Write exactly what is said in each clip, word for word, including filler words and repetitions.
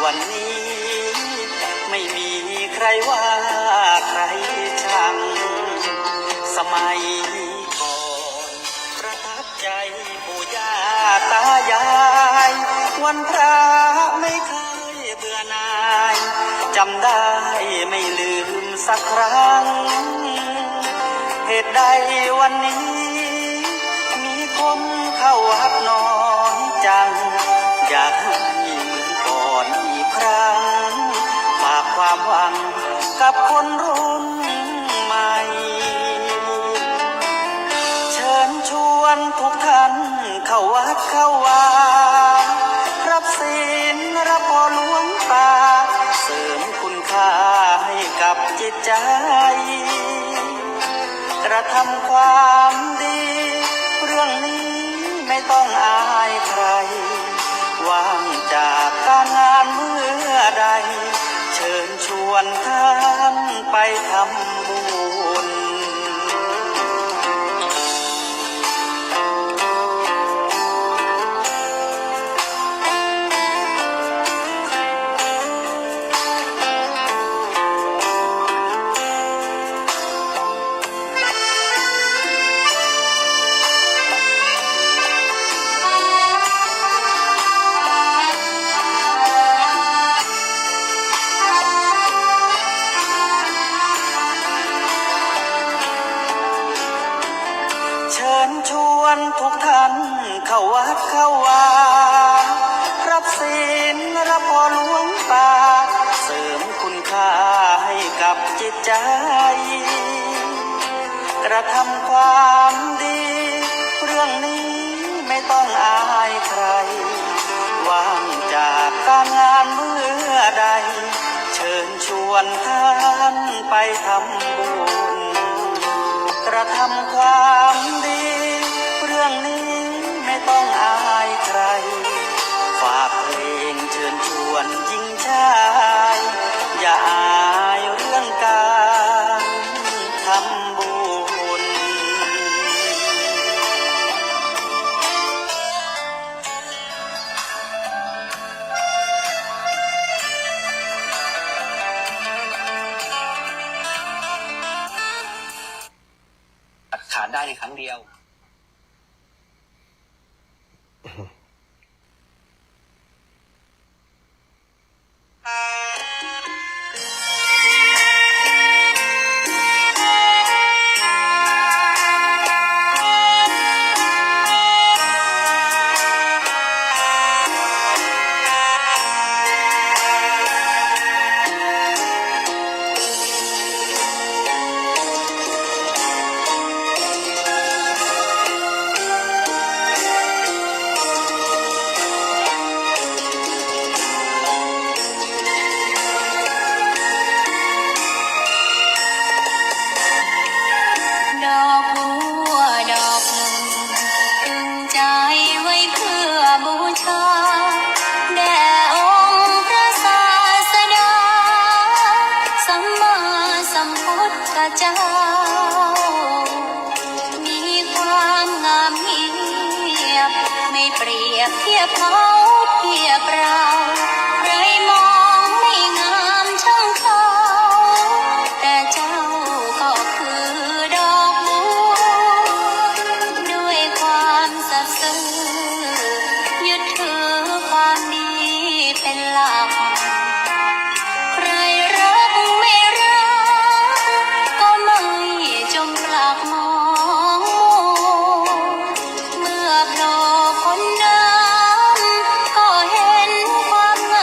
วันนี้ไม่มีใครว่าใครชัง สมัยก่อนประทับใจปู่ย่าตายาย วันพระไม่เคยเบื่อหน่าย จำได้ไม่ลืมสักครั้ง เหตุใดวันนี้ มีคนเข้าวัดน้อยจัง อยากให้เหมือนก่อนอีกครั้ง ฝากความหวังกับคนรุ่นใหม่ เชิญชวนทุกท่านเข้าวัดเข้าวา รับศีลรับพรหลวงตา เสริมคุณค่าให้กับจิตใจ กระทำความดี เรื่องนี้ไม่ต้องอายใคร ว่างจากการงานเมื่อใด เชิญชวนท่านไปทำบุญ เชิญชวนทุกท่านเข้าวัดเข้าวา รับศีลรับพรหลวงตา เสริมคุณค่าให้กับจิตใจ กระทำความดี เรื่องนี้ไม่ต้องอายใคร ว่างจากการงานเมื่อใด เชิญชวนท่านไปทำบุญ กระทำความดี เรื่องนี้ไม่ต้องอายใคร ฝากเพลงเชิญชวนหญิงชาย อย่าอายเรื่องการทำบุญ ตัดขาดได้ในครั้งเดียว ดอกบัวดอกหนึ่ง ตึงใจไว้เพื่อบูชา แด่องค์พระศาสดา สัมมาสัมพุทธเจ้า มีความงามเงียบ ไม่เปรียบเทียบเขาเทียบเรา ใครมองไม่งามช่างเขา แต่เจ้าก็คือดอกบัว ด้วยความสัตย์ซื่อ ยึดถือความดีเป็นหลัก ใครรักไม่รัก ก็ไม่จงปลักมองมัว เมื่อโผล่พ้นน้ำ ก็เห็นความง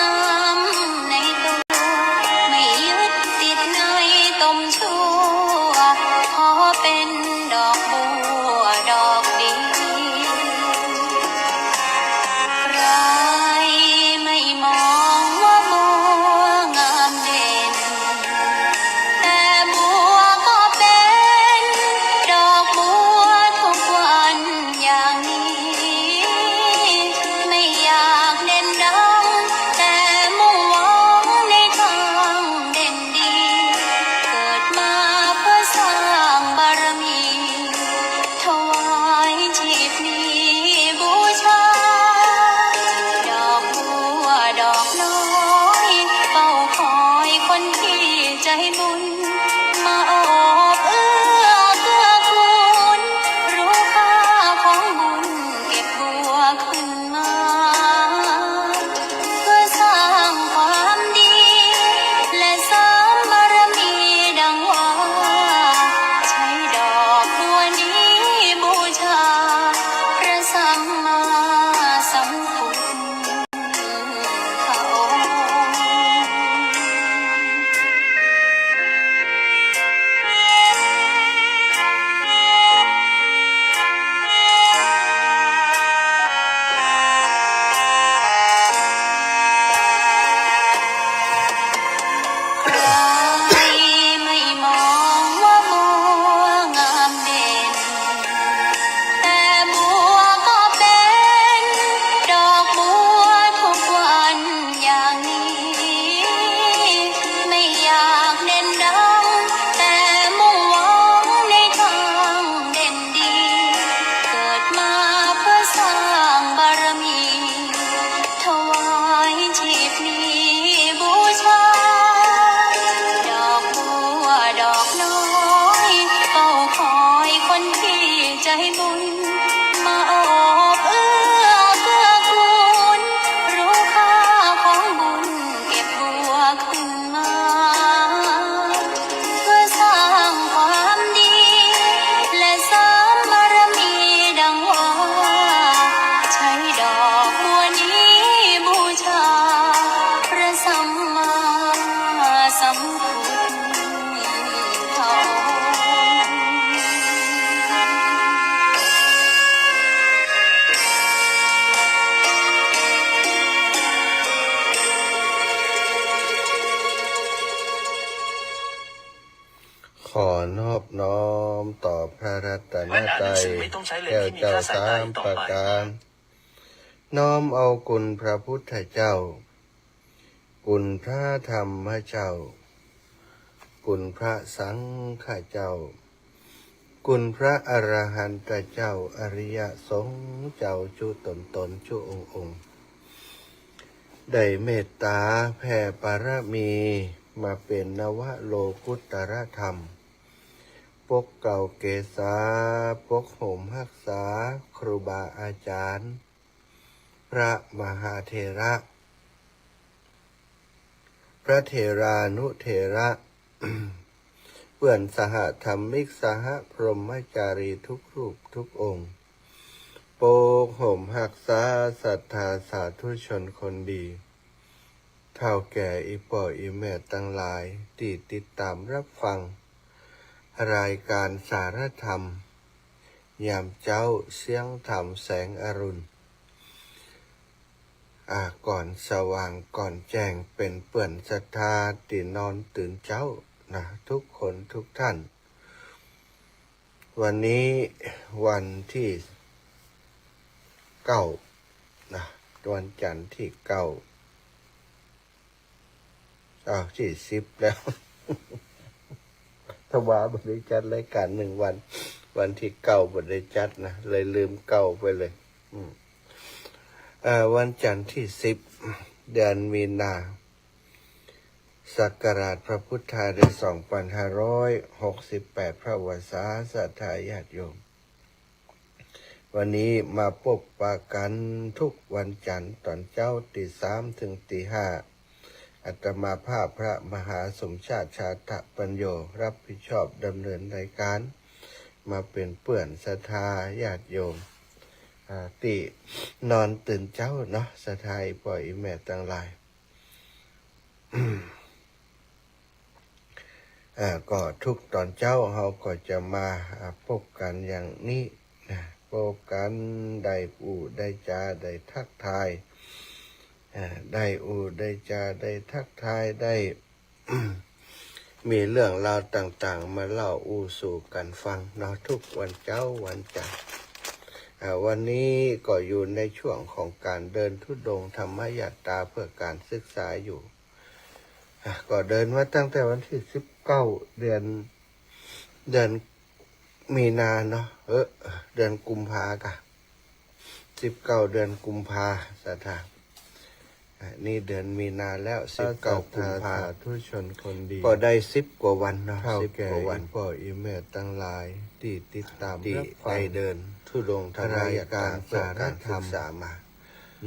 นอบน้อมต่อพระรัตนตรัยแก้วเจ้าสามประการ น้อมเอาคุณพระพุทธเจ้า คุณพระธรรมเจ้า คุณพระสังฆเจ้า คุณพระอรหันตเจ้า อริยสงฆ์เจ้าจุ๊ต๋นๆ จุ๊องค์ๆ ได้เมตต๋าแผ่ปารมีมาเป๋นนวโลกุตตรธรรม ปกเกล้าเกษา ปกห่มฮักษา ครูบาอาจ๋ารย์ พระมหาเถระ พระเถรานุเถระ เปื้อนสหธรรมิก สหพรหมจารีทุกรูปทุกองค์ ปกห่มฮักษาศรัทธาสาธุชนคนดี เฒ่าแก่อี่ป้ออี่แม่ตังหลายตี้ติดต๋ามฮับฟัง รายก๋านสารธรรม ยามเจ๊าเสียงธรรมแสงอรุณ อ่า ก่อนสว่างก่อนแจ้ง เป๋นเปื้อนศรัทธาตี้นอนตื่นเจ๊านะ ทุกคนทุกท่าน วันนี้วันตี้เก้านะ วันจันทร์ตี้เก้า อ้าว ตี้สิบแล้ว ถ้าว่าบ่ได้จัดรายก๋านหนึ่งวัน วันตี้เก้าบ่ได้จัดนะ เลยลืมเก้าไปเลย อืม เอ่อ วันจันทร์ตี้สิบ เดือนมีนา ศักราชพระพุทธาเดือนสองปันห้าร้อยหกสิบแปด พระวรรษา ศรัทธาญาติโยม วันนี้มาปบปะกั๋นทุกวันจันทร์ต๋อนเจ๊าตี๋สามเถิงตี๋ห้า อาตมาภาพพระมหาสมชาติ ชาตะปัญโญ ฮับผิดชอบดำเนินรายก๋าน มาเป๋นเปื้อนศรัทธาญาติโยม อ่า ตี้นอนตื่นเจ๊าเนาะ ศรัทธาอี่ป้ออี่แม่ตังหลาย อ่า ก็ทุกต๋อนเจ๊าเฮาก็จะมา อ่า ปบกั๋นอย่างนี้นะ ปบกั๋นได้อู้ได้จ๋า ได้ทักทาย อ่า ได้อู้ได้จ๋า ได้ทักทาย ได้ มีเรื่องราวต่างๆ มาเล่าอู้สู่กั๋นฟังเนาะ ทุกวันเจ๊าวันจันทร์ อ่า วันนี้ก็อยู่ในช่วงของก๋านเดินธุดงค์ธรรมยาตราเพื่อก๋านศึกษาอยู่ อ่ะ ก็เดินมาตั้งแต่วันตี้สิบเก้า เดือน เดือนมีนาเนาะ เออ เดือนกุมภากะ สิบเก้า เดือนกุมภา ศรัทธา อ่ะ นี่เดือนมีนาแล้ว สิบเก้า กุมภา สาธุชนคนดี ก็ได้สิบกว่าวันเนาะ เฒ่าแก่ สิบกว่าวัน อี่ป้ออี่แม่ตังหลายตี้ติดต๋าม ตี้ฮับฟัง ได้เดินธุดงค์ธรรมยาตราเพื่อก๋านศึกษามา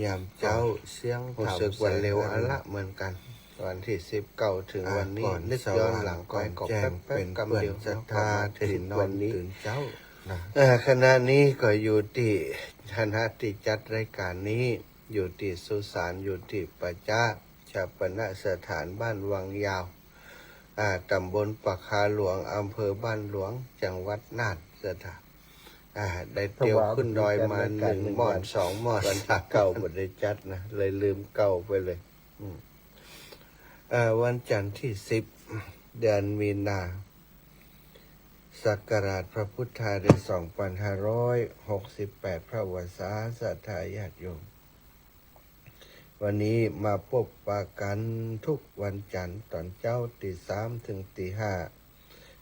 ยามเจ๊าเสียงธรรม รู้สึกว่าเร็วอะละเหมือนกั๋น วันตี้สิบเก้าเถิงวันนี้ อ่า นึกย้อนหลังไปก็แป๊บๆ เป๋นเปื้อนศรัทธาตี้นอนตื่นเจ๊านะ เอ่อ ขณะนี้ก็อยู่ตี้ฐานะตี้จัดรายก๋านนี้ อยู่ตี้สุสาน อยู่ตี้ป่าจ๊าฌาปนสถานบ้านวังยาว อ่า ต๋ำบลป่าคาหลวง อำเภอบ้านหลวง จังหวัดน่าน ศรัทธา อ่า ได้เตียวขึ้นดอยมาหนึ่งหม่อนสองหม่อน วันตี้เก้าบ่ได้จัดนะ เลยลืมเก้าไปเลย อืม เอ่อ วันจันทร์ตี้สิบ เดือนมีนา ศักราชพระพุทธาเดือนสองปันห้าร้อยหกสิบแปด พระวรรษา ศรัทธาญาติโยม วันนี้มาปบปะกั๋นทุกวันจันทร์ต๋อนเจ๊าตี๋สามเถิงตี๋ห้า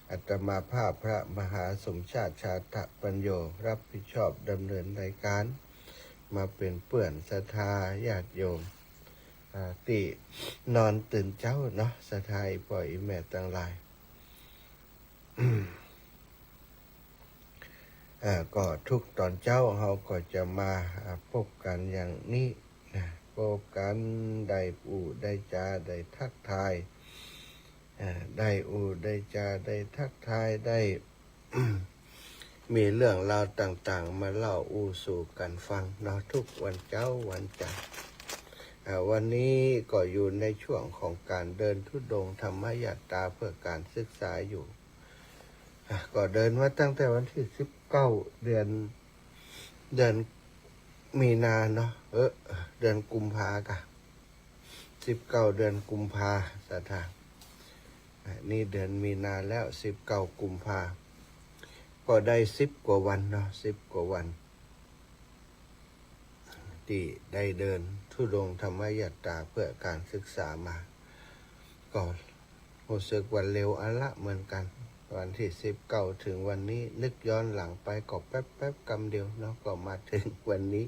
อาตมาภาพพระมหาสมชาติ ชาตะปัญโญ ฮับผิดชอบดำเนินรายก๋าน มาเป๋นเปื้อนศรัทธาญาติโยม อ่า ตี้นอนตื่นเจ๊าเนาะ ศรัทธาอี่ป้ออี่แม่ตังหลาย อ่า ก็ทุกต๋อนเจ๊าเฮาก็จะมา อ่า ปบกั๋นอย่างนี้นะ ปบกั๋นได้อู้ได้จ๋า ได้ทักทาย อ่า ได้อู้ได้จ๋า ได้ทักทาย ได้ มีเรื่องราวต่างๆ มาเล่าอู้สู่กั๋นฟังเนาะ ทุกวันเจ๊าวันจันทร์ อ่า วันนี้ก็อยู่ในช่วงของก๋านเดินธุดงค์ธรรมยาตราเพื่อก๋านศึกษาอยู่ อ่ะ ก็เดินมาตั้งแต่วันตี้สิบเก้า เดือน เดือนมีนาเนาะ เออ เดือนกุมภากะ สิบเก้า เดือนกุมภา ศรัทธา อ่ะ นี่เดือนมีนาแล้ว สิบเก้ากุมภา ก็ได้สิบกว่าวันเนาะ สิบกว่าวัน ตี้ได้เดินธุดงค์ธรรมยาตราเพื่อการศึกษามา ก็ ฮู้สึกว่าเร็วอะละเหมือนกั๋น วันตี้สิบเก้าเถิงวันนี้ นึกย้อนหลังไปก็แป๊บๆ กำเดียวเนาะ ก็มาเถิงวันนี้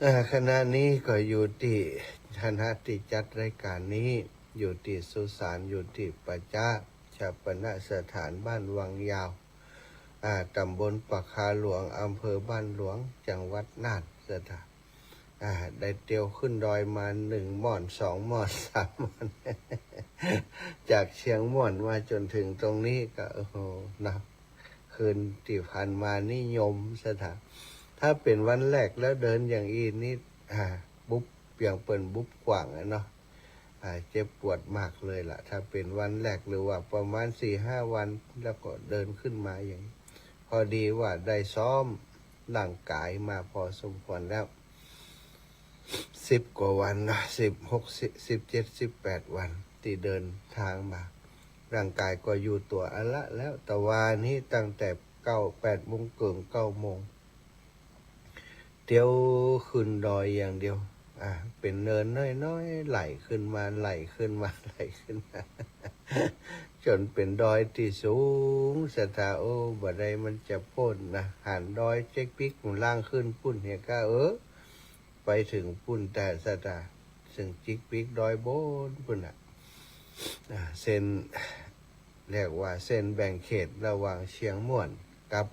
อ่า ขณะนี้ก็อยู่ตี้ ฐานะตี้จัดรายก๋านนี้ อยู่ตี้สุสาน อยู่ตี้ป่าจ๊าฌาปนสถานบ้านวังยาว อ่า ต๋ำบลป่าคาหลวง อำเภอบ้านหลวง จังหวัดน่าน ศรัทธา อ่า ได้เตียวขึ้นดอยมาหนึ่งม่อน สองม่อน สามม่อน จากเชียงม่วนมาจ๋นเถิงตรงนี้ก็ โอ้โห เนาะ คืนตี้ผ่านมานี่ยม ศรัทธา ถ้าเป๋นวันแรกแล้วเดินอย่างอี้นี่ อ่า บุบ เปียงเปิ้นบุบกว้างอะเนาะ อ่า เจ็บปวดมากเลยล่ะ ถ้าเป๋นวันแรก หรือว่าประมาณสี่ห้าวัน แล้วก็เดินขึ้นมาอย่างนี้ พอดีว่าได้ซ้อมร่างก๋ายมาพอสมควรแล้ว สิบกว่าวันนะ สิบหก สิบ สิบเจ็ด สิบแปดวันตี้เดินทางมา ร่างก๋ายก็อยู่ตั๋วอะละแล้ว แต่ว่านี้ตั้งแต่เก้า แปดโมงเกิ่ง เก้าโมง เตียวขึ้นดอยอย่างเดียว อ่า เป๋นเนินน้อยๆ ไหล่ขึ้นมา ไหล่ขึ้นมา ไหล่ขึ้นมา จ๋นเป๋นดอยตี้สูง ศรัทธา โอ้ บ่ได้มันจะป๊นนะ หันดอยจิกปิ๊ก มันล่างขึ้นปุ้นเหียก้า เออ ไปเถิงปุ้นแต่ ศรัทธา เถิงจิกปิ๊กดอยบนปุ้นน่ะ อ่า เส้น เรียกว่าเส้นแบ่งเขตระหว่างเชียงม่วนกับ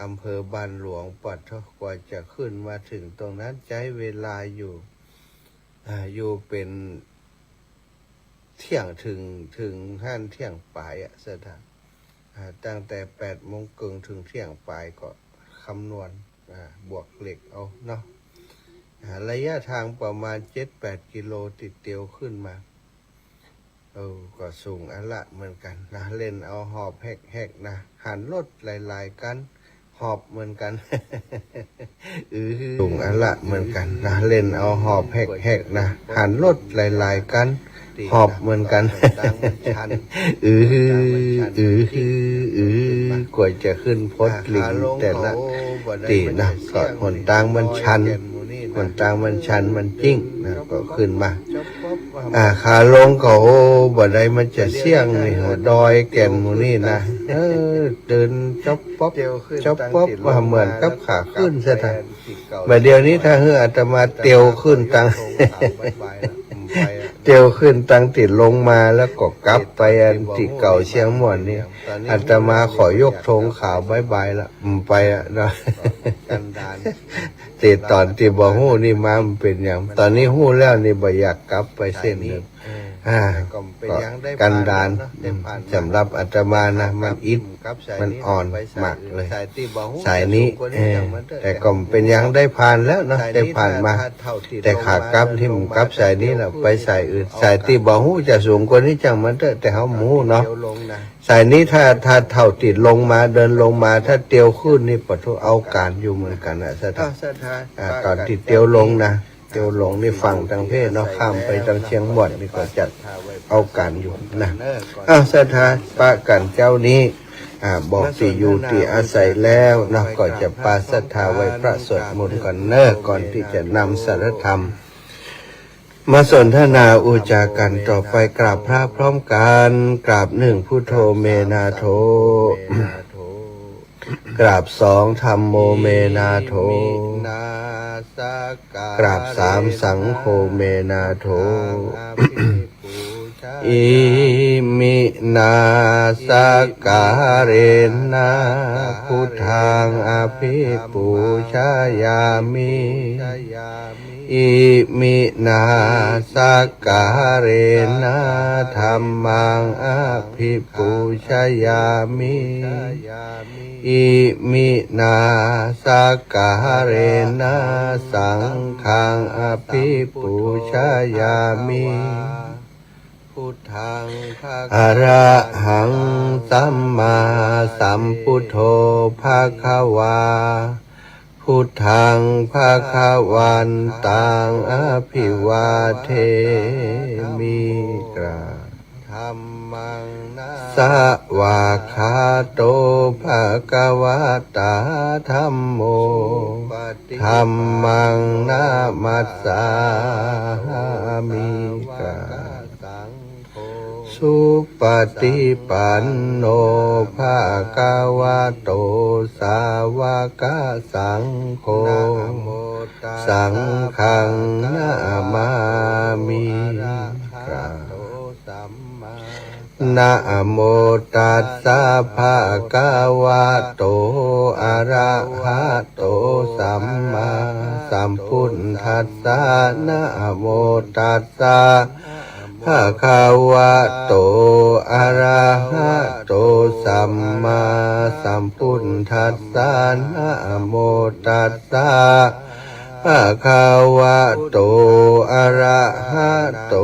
อำเภอบ้านหลวง ปะโธ่ กว่าจะขึ้นมาเถิงตรงนั้น ใจ๊เวลาอยู่ อ่า อยู่เป๋นเที่ยง เถิง เถิงหั้นเที่ยงป๋ายอะ ศรัทธา อ่า ตั้งแต่แปดโมงเกิ่งเถิงเที่ยงป๋ายก็คำนวณ อ่า บวกเลขเอาเนาะ อ่า ระยะทางประมาณเจ็ดแปดกิโลตี้เตียวขึ้นมา เออ ก็สูงอะละเหมือนกั๋นนะ เล่นเอาหอบแฮกๆ นะ หันรถหลายๆ กั๋น หอบเหมือนกั๋น อือหือ สูงอะละเหมือนกั๋นนะ เล่นเอาหอบแฮกๆ นะ หันรถหลายๆ กั๋น หอบเหมือนกั๋น อือหือ อือหือ อือหือ กว่าจะขึ้นพ้นลิงแต่ละตี้นะ ก็หนตางมันชัน หนตางมันชันมันจิ๊งนะ ก็ขึ้นมา อ่า ขาลงก็ โอ้ บ่ได้มันจะเสี้ยงนี่ ดอยแก่นหมู่นี่นะ เออ เดินจ๊อบป๊อบ จ๊อบป๊อบ ว่าเหมือนกับขาขึ้นซะ บ่าเดี่ยวนี้ถ้าหื้ออาตมาเตียวขึ้นตัง เตียวขึ้นตังตี้ลงมาแล้วก็กลับไปอันตี้เก่าเชียงม่วนนี่ อาตมาขอยกธงขาวบ๊ายบายละ บ่ไปอะเนาะ ตี้ต๋อนตี้บ่ฮู้นี่มามันเป๋นหยัง ต๋อนนี้ฮู้แล้วนี่บ่อยากกลับไปเส้นนี้ อ่า ก็กันดาร สำหรับอาตมานะ มันอิด มันอ่อนมากเลย สายนี้ เออ แต่ก็บ่เป๋นหยัง ได้ผ่านแล้วเนาะ ได้ผ่านมา แต่ขากลับนี่มันกลับสายนี้แหละ ไปสายอื่น สายตี้บ่ฮู้จะสูงกว่านี้จ้างมันเต๊อะ แต่เฮาบ่ฮู้เนาะ สายนี้ถ้า ถ้าเท่าตี้ลงมา เดินลงมา ถ้าเตียวขึ้นนี่ปะโธ่ เอาก๋านอยู่เหมือนกั๋นนะ ศรัทธา อ่า ต๋อนตี้เตียวลงนะ เตียวลงนี่ฝั่งตังเพศเนาะ ข้ามไปตังเชียงม่วนนี่ก็จะเอาก๋านอยู่นะ อ้าว ศรัทธา ปะกั๋นเจ้านี้ อ่า บอกตี้อยู่ตี้อาศัยแล้วเนาะ ก็จะปะศรัทธาไหว้พระสวดมนต์ก่อนเนาะ ก่อนตี้จะนำสารธรรมมาสนทนาอู้จ๋ากั๋นต่อไป กราบพระพร้อมกั๋น กราบหนึ่ง พุทโธเมนาโถ กราบสอง ธัมโมเมนาโถ กราบสาม สังโฆเมนาโถ อิมินาสักการะนะ พุทธังอภิปูชยามิ อิมินาสักการะนะ ธัมมังอภิปูชยามิ อิมินาสักการะนะ สังฆังอภิปูชยามิ อะระหังสัมมาสัมพุทโธ ภะคะวา พุทธังภะคะวันตัง อะภิวาเทมิ กราบ สวากขาโต ภะคะวะตา ธัมโม ธัมมัง นะมัสสามิ กราบ สุปะฏิปันโน ภะคะวะโต สาวะกะสังโฆ สังฆัง นะมามิ กราบ นะโมตัสสะ ภะคะวะโต อะระหะโต สัมมาสัมพุทธัสสะ นะโมตัสสะ ภะคะวะโต อะระหะโต สัมมาสัมพุทธัสสะ นะโมตัสสะ ภะคะวะโต อะระหะโต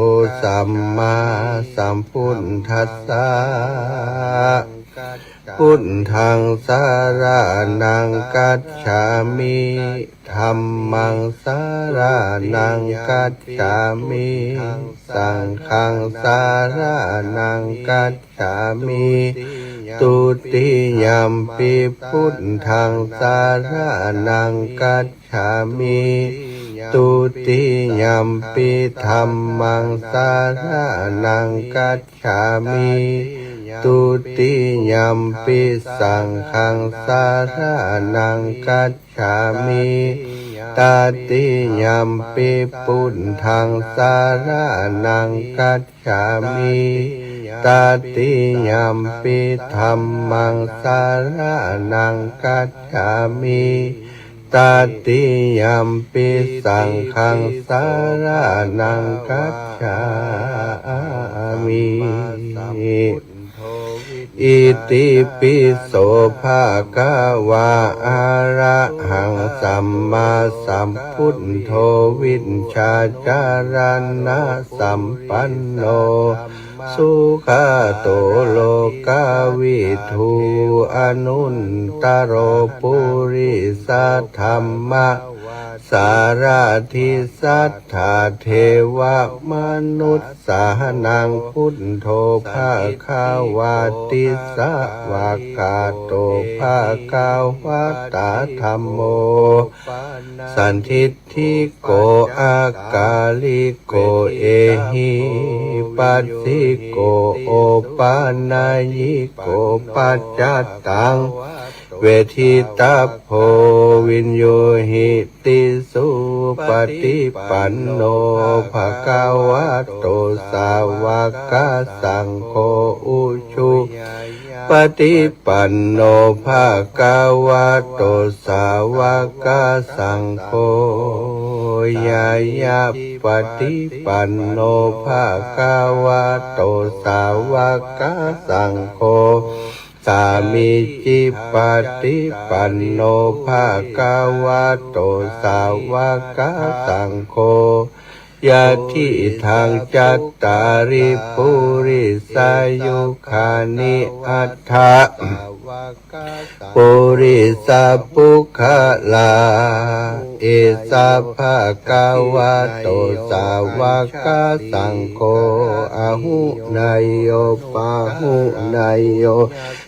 สัมมาสัมพุทธัสสะ พุทธัง สะระณัง กัจฉามิ ธัมมัง สะระณัง กัจฉามิ สังฆัง สะระณัง กัจฉามิ ตุติยัมปิ พุทธัง สะระณัง กัจฉามิ ตุติยัมปิ ธัมมัง สะระณัง กัจฉามิ ตุติยัมปิ สังฆัง สะระณัง กัจฉามิ ตติยัมปิ พุทธัง สะระณัง กัจฉามิ ตติยัมปิ ธัมมัง สะระณัง กัจฉามิ ตติยัมปิ สังฆัง สะระณัง กัจฉามิ อิติปิโส ภะคะวา อะระหัง สัมมาสัมพุทโธ วิชชาจารณสัมปันโน สุขะโต โลกะวิทู อนุตตะโร ปุริสะธัมมะ สารถิ สัตถาเทวะมนุสสานัง พุทโธ ภะคะวาติ สวากขาโต ภะคะวะตา ธัมโม สันทิฏฐิโก อากาลิโก เอหิปัสสิโก โอปะนัยยิโก ปัจจตัง เวทิตัพโพ วิญญูหิติ สุปะฏิปันโน ภะคะวะโต สาวะกะสังโฆ อุจุปะฏิปันโน ภะคะวะโต สาวะกะสังโฆ ญาณะปะฏิปันโน ภะคะวะโต สาวะกะสังโฆ สามีจิปะฏิปันโน ภะคะวะโต สาวะกะสังโฆ ยะทิฏฐัง จัตตาริ ปุริสายุคานิ อัตถะ ปุริสปุคคลา เอสะ ภะคะวะโต สาวะกะสังโฆ อาหุเนยโย ปาหุเนยโย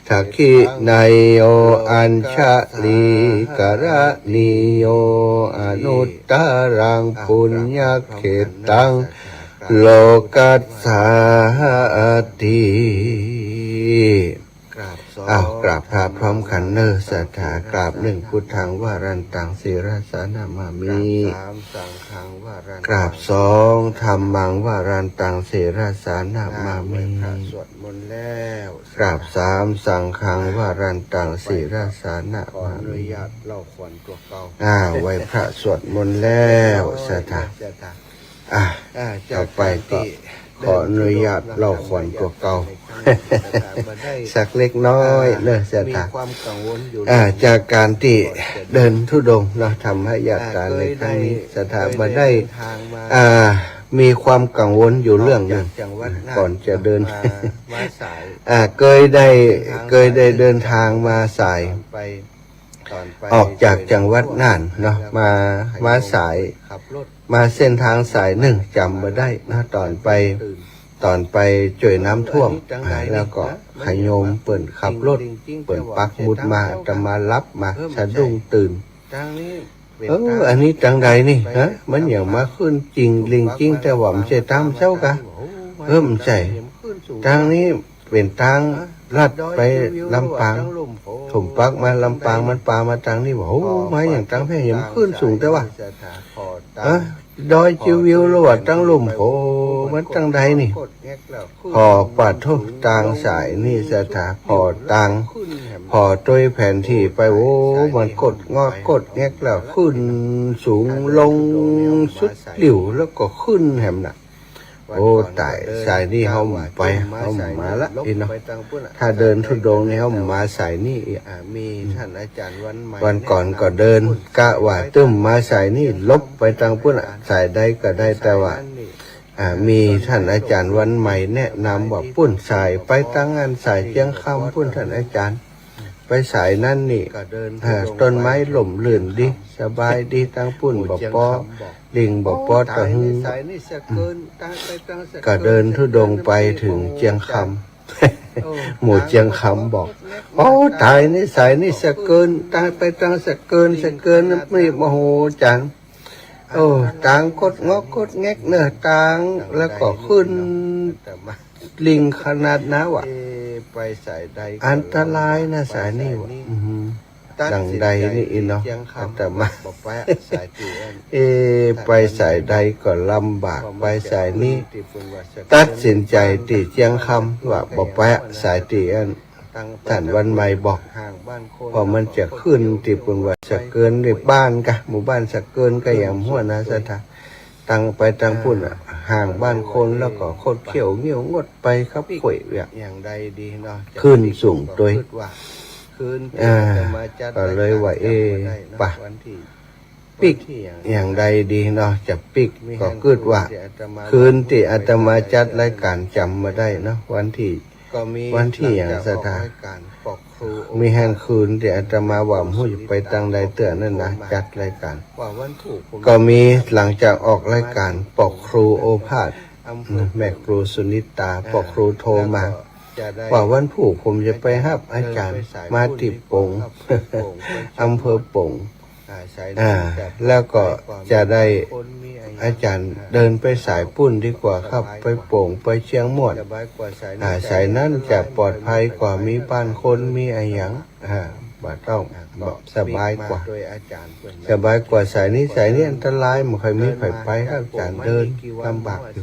ทักขิเนยโย อัญชลีกะระณีโย อนุตตะรัง ปุญญะเขตตัง โลกัสสาติ กราบสอง อ้าว กราบพระพร้อมกั๋นเน่อ ศรัทธา กราบหนึ่ง พุทธัง วรันตัง ศิรสานะมามิ กราบสาม สังฆัง วรันตัง กราบสอง ธัมมัง วรันตัง ศิรสานะมามิ อ้าว ไหว้พระสวดมนต์แล้ว กราบสาม สังฆัง วรันตัง ศิรสานะมามิ ขออนุญาตเล่าขวัญตั๋วเก่า อ่า ไหว้พระสวดมนต์แล้ว ศรัทธา ศรัทธา อ่ะ อ่า ต่อไปก็ จากการที่ ขออนุญาตเล่าขวัญตั๋วเก่า เดินธุดงค์ในครั้งนี้ สักเล็กน้อย อ่า เนอะ ศรัทธา มีความกังวลอยู่ อ่า เรื่อง จากการที่เดินธุดงค์เนาะ ธรรมยาตราในครั้งนี้ อ่า ศรัทธา เคยได้ บ่ได้ เคยได้เดินทางมา อ่า มีความกังวลอยู่เรื่องหนึ่ง ออกจากจังหวัดน่าน ก่อนจะเดิน มา มาสาย อ่า เคยได้ เดินทาง เคยได้เดินทางมาสาย ไป ต๋อนไป ออกจากจังหวัดน่านเนาะ มา มาสาย ขับรถ มาเส้นทางสายหนึ่ง จ๋ำบ่ได้นะ ต๋อนไป ตื่น ต๋อนไปจ้วยน้ำท่วม อ่า แล้วก็ขะโยมเปิ้นขับรถ เปิ้นปักหมุดมา อาตมาหลับมา สะดุ้งตื่น เออ อันนี้ตางใดนี่ ฮะ มันหยังมาขึ้นจิ่งลิงจิ่ง แต่ว่าบ่ใจ้ตางเจ้ากา เออ บ่ใจ้ ตางนี้เป๋นตางลัดไปลำปาง ผมปักมาลำปาง มันปามาตางนี้ ว่า โอ้ มาหยังตางแพ่ หยังขึ้นสูงแต๊วะ เออ ดอยจิววิว หรือว่าตางลุ่มโข มันตางใดนี่ ผ่อปะโธ่ ตางสายนี่สะท้า ผ่อตาง ผ่อตวยแผนที่ไป โอ้ มันกดงอกกดแงกแล้ว ขึ้นสูงลงสุดหลิ้ว แล้วก็ขึ้นแหมน่ะ โอ้ ต๋าย สายนี้เฮาบ่ไป เฮาบ่มาละ อี้เนาะ ถ้าเดินธุดงค์นี่เฮาบ่มาสายนี้ อ่า มีต้านอาจ๋ารย์วันใหม่ วันก่อนก็เดิน กะว่าตึ้มมาสายนี้ หลบไปตางปุ้นอะ สายใดก็ได้ แต่ว่า อ่า มีต้านอาจ๋ารย์วันใหม่แนะนำว่า ปุ้นสาย ไปตางอันสายเจียงคำปุ้น ต้านอาจ๋ารย์ ไปสายนั้นนี่ อ่า ต้นไม้ร่มรื่นดี สบายดี ตางปุ้นบ่ปอ ลิงบ่ปอตะหึง ก็เดินธุดงค์ไปเถิงเจียงคำ หมู่เจียงคำบอก โอ้ ต๋าย นี่สายนี่สะเกิน ตางไปตางสะเกิน สะเกินนี่ โอ้โห อาจ๋ารย์ โอ้ ตางกดงอกกดแงกเนาะ ตาง แล้วก็ขึ้นลิงขนาดนั้นวะ อันตรายนะสายนี่วะ อือหือ ตางใดนี่อี้เนาะ อาตมา เอ ไปสายใดก็ลำบาก ไปสายนี้ ตัดสินใจ๋ตี้เจียงคำว่าบ่ไปอะ สายตี้อัน ต้านวันใหม่บอก เพราะมันจะขึ้นตี้เปิ้นว่าสะเกิน ในบ้านกะ หมู่บ้านสะเกินกะ หยังบ่ฮู้นะ ศรัทธา ตางไปตางปุ้นอะ ห่างบ้านคน แล้วก็คดเขี้ยวเงี้ยวงดไปครับ ข่อยเวียก ขึ้นสูงตวย อ่า ก็เลยว่า เอ๊ะ ปะ ปิ๊กอย่างใดดีเนาะ จะปิ๊ก ก็กึ๊ดว่า คืนตี้อาตมาจัดรายก๋านจ๋ำบ่าได้เนาะ วันตี้ วันตี้หยังศรัทธา มีหั้นคืนตี้อาตมาว่าบ่ฮู้จะไปตางใดเตื้อนั้นนะ จัดรายก๋าน ก็มีหลังจากออกรายก๋านปอครูโอภาส แม่ครูสุนิตา ปอครูโทรมา ว่าวันพูกผมจะไปฮับอาจ๋ารย์มาตี้ป๋ง อำเภอป๋ง อ่า แล้วก็จะได้ อาจ๋ารย์เดินไปสายปุ้นดีกว่าครับ ไปป๋ง ไปเชียงม่วน อ่า สายนั้นจะปลอดภัยกว่า มีบ้านคน มีอะหยัง อ่า บ่ต้อง สบายกว่า สบายกว่าสายนี้ สายนี้อันตราย บ่ค่อยมีใผไปครับ อาจ๋ารย์ เดินลำบากอยู่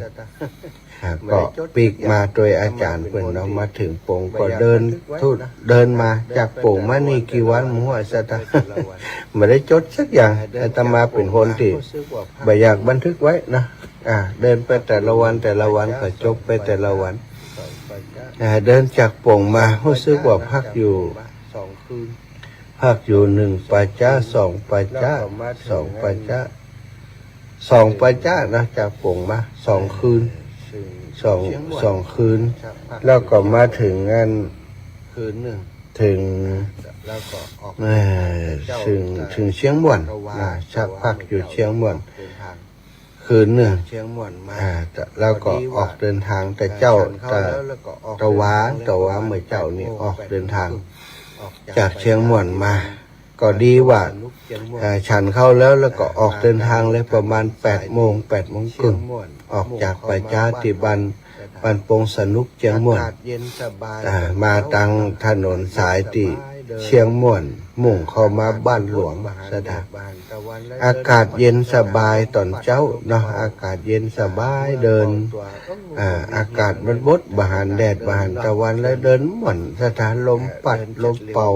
อ่า ก็ปิ๊กมาตวยอาจ๋ารย์เปิ้นเนาะ มาเถิงป๋งก็เดินทุด เดินมาจากป๋งมานี่กี่วันบ่ฮู้ศรัทธา บ่ได้จดสักอย่าง อาตมาเป๋นคนตี้บ่อยากบันทึกไว้นะ อ่า เดินไปแต่ละวันแต่ละวันก็จบไปแต่ละวัน อ่า เดินจากป๋งมา ฮู้สึกว่าพักอยู่ พักอยู่หนึ่งป่าจ๊า สองป่าจ๊า สองป่าจ๊า สองป่าจ๊านะ จากป๋งมา สองคืน สอง สองคืน แล้วก็มาเถิงอัน เถิง เอ่อ เถิง เถิงเชียงม่วนนะ สักพักอยู่เชียงม่วน คืนนึ่ง อ่า แล้วก็ออกเดินทางแต่เจ๊า ตะ ตะวา ตะวาเมื่อเจ๊านี้ออกเดินทาง จากเชียงม่วนมา ก็ดีว่า อ่า ฉันข้าวแล้ว แล้วก็ออกเดินทางเลย ประมาณแปดโมง แปดโมงครึ่ง ออกจากป่าจ๊าตี้บ้าน บ้านปงสนุกเชียงม่วน อ่า มาตางถนนสายตี้เชียงม่วน มุ่งเข้ามาบ้านหลวงศรัทธา อากาศเย็นสบายต๋อนเจ๊าเนาะ อากาศเย็นสบาย เดิน อ่า อากาศมันบด บ่หันแดด บ่หันตะวัน แล้วเดินม่วนศรัทธา ลมปัด ลมเป่า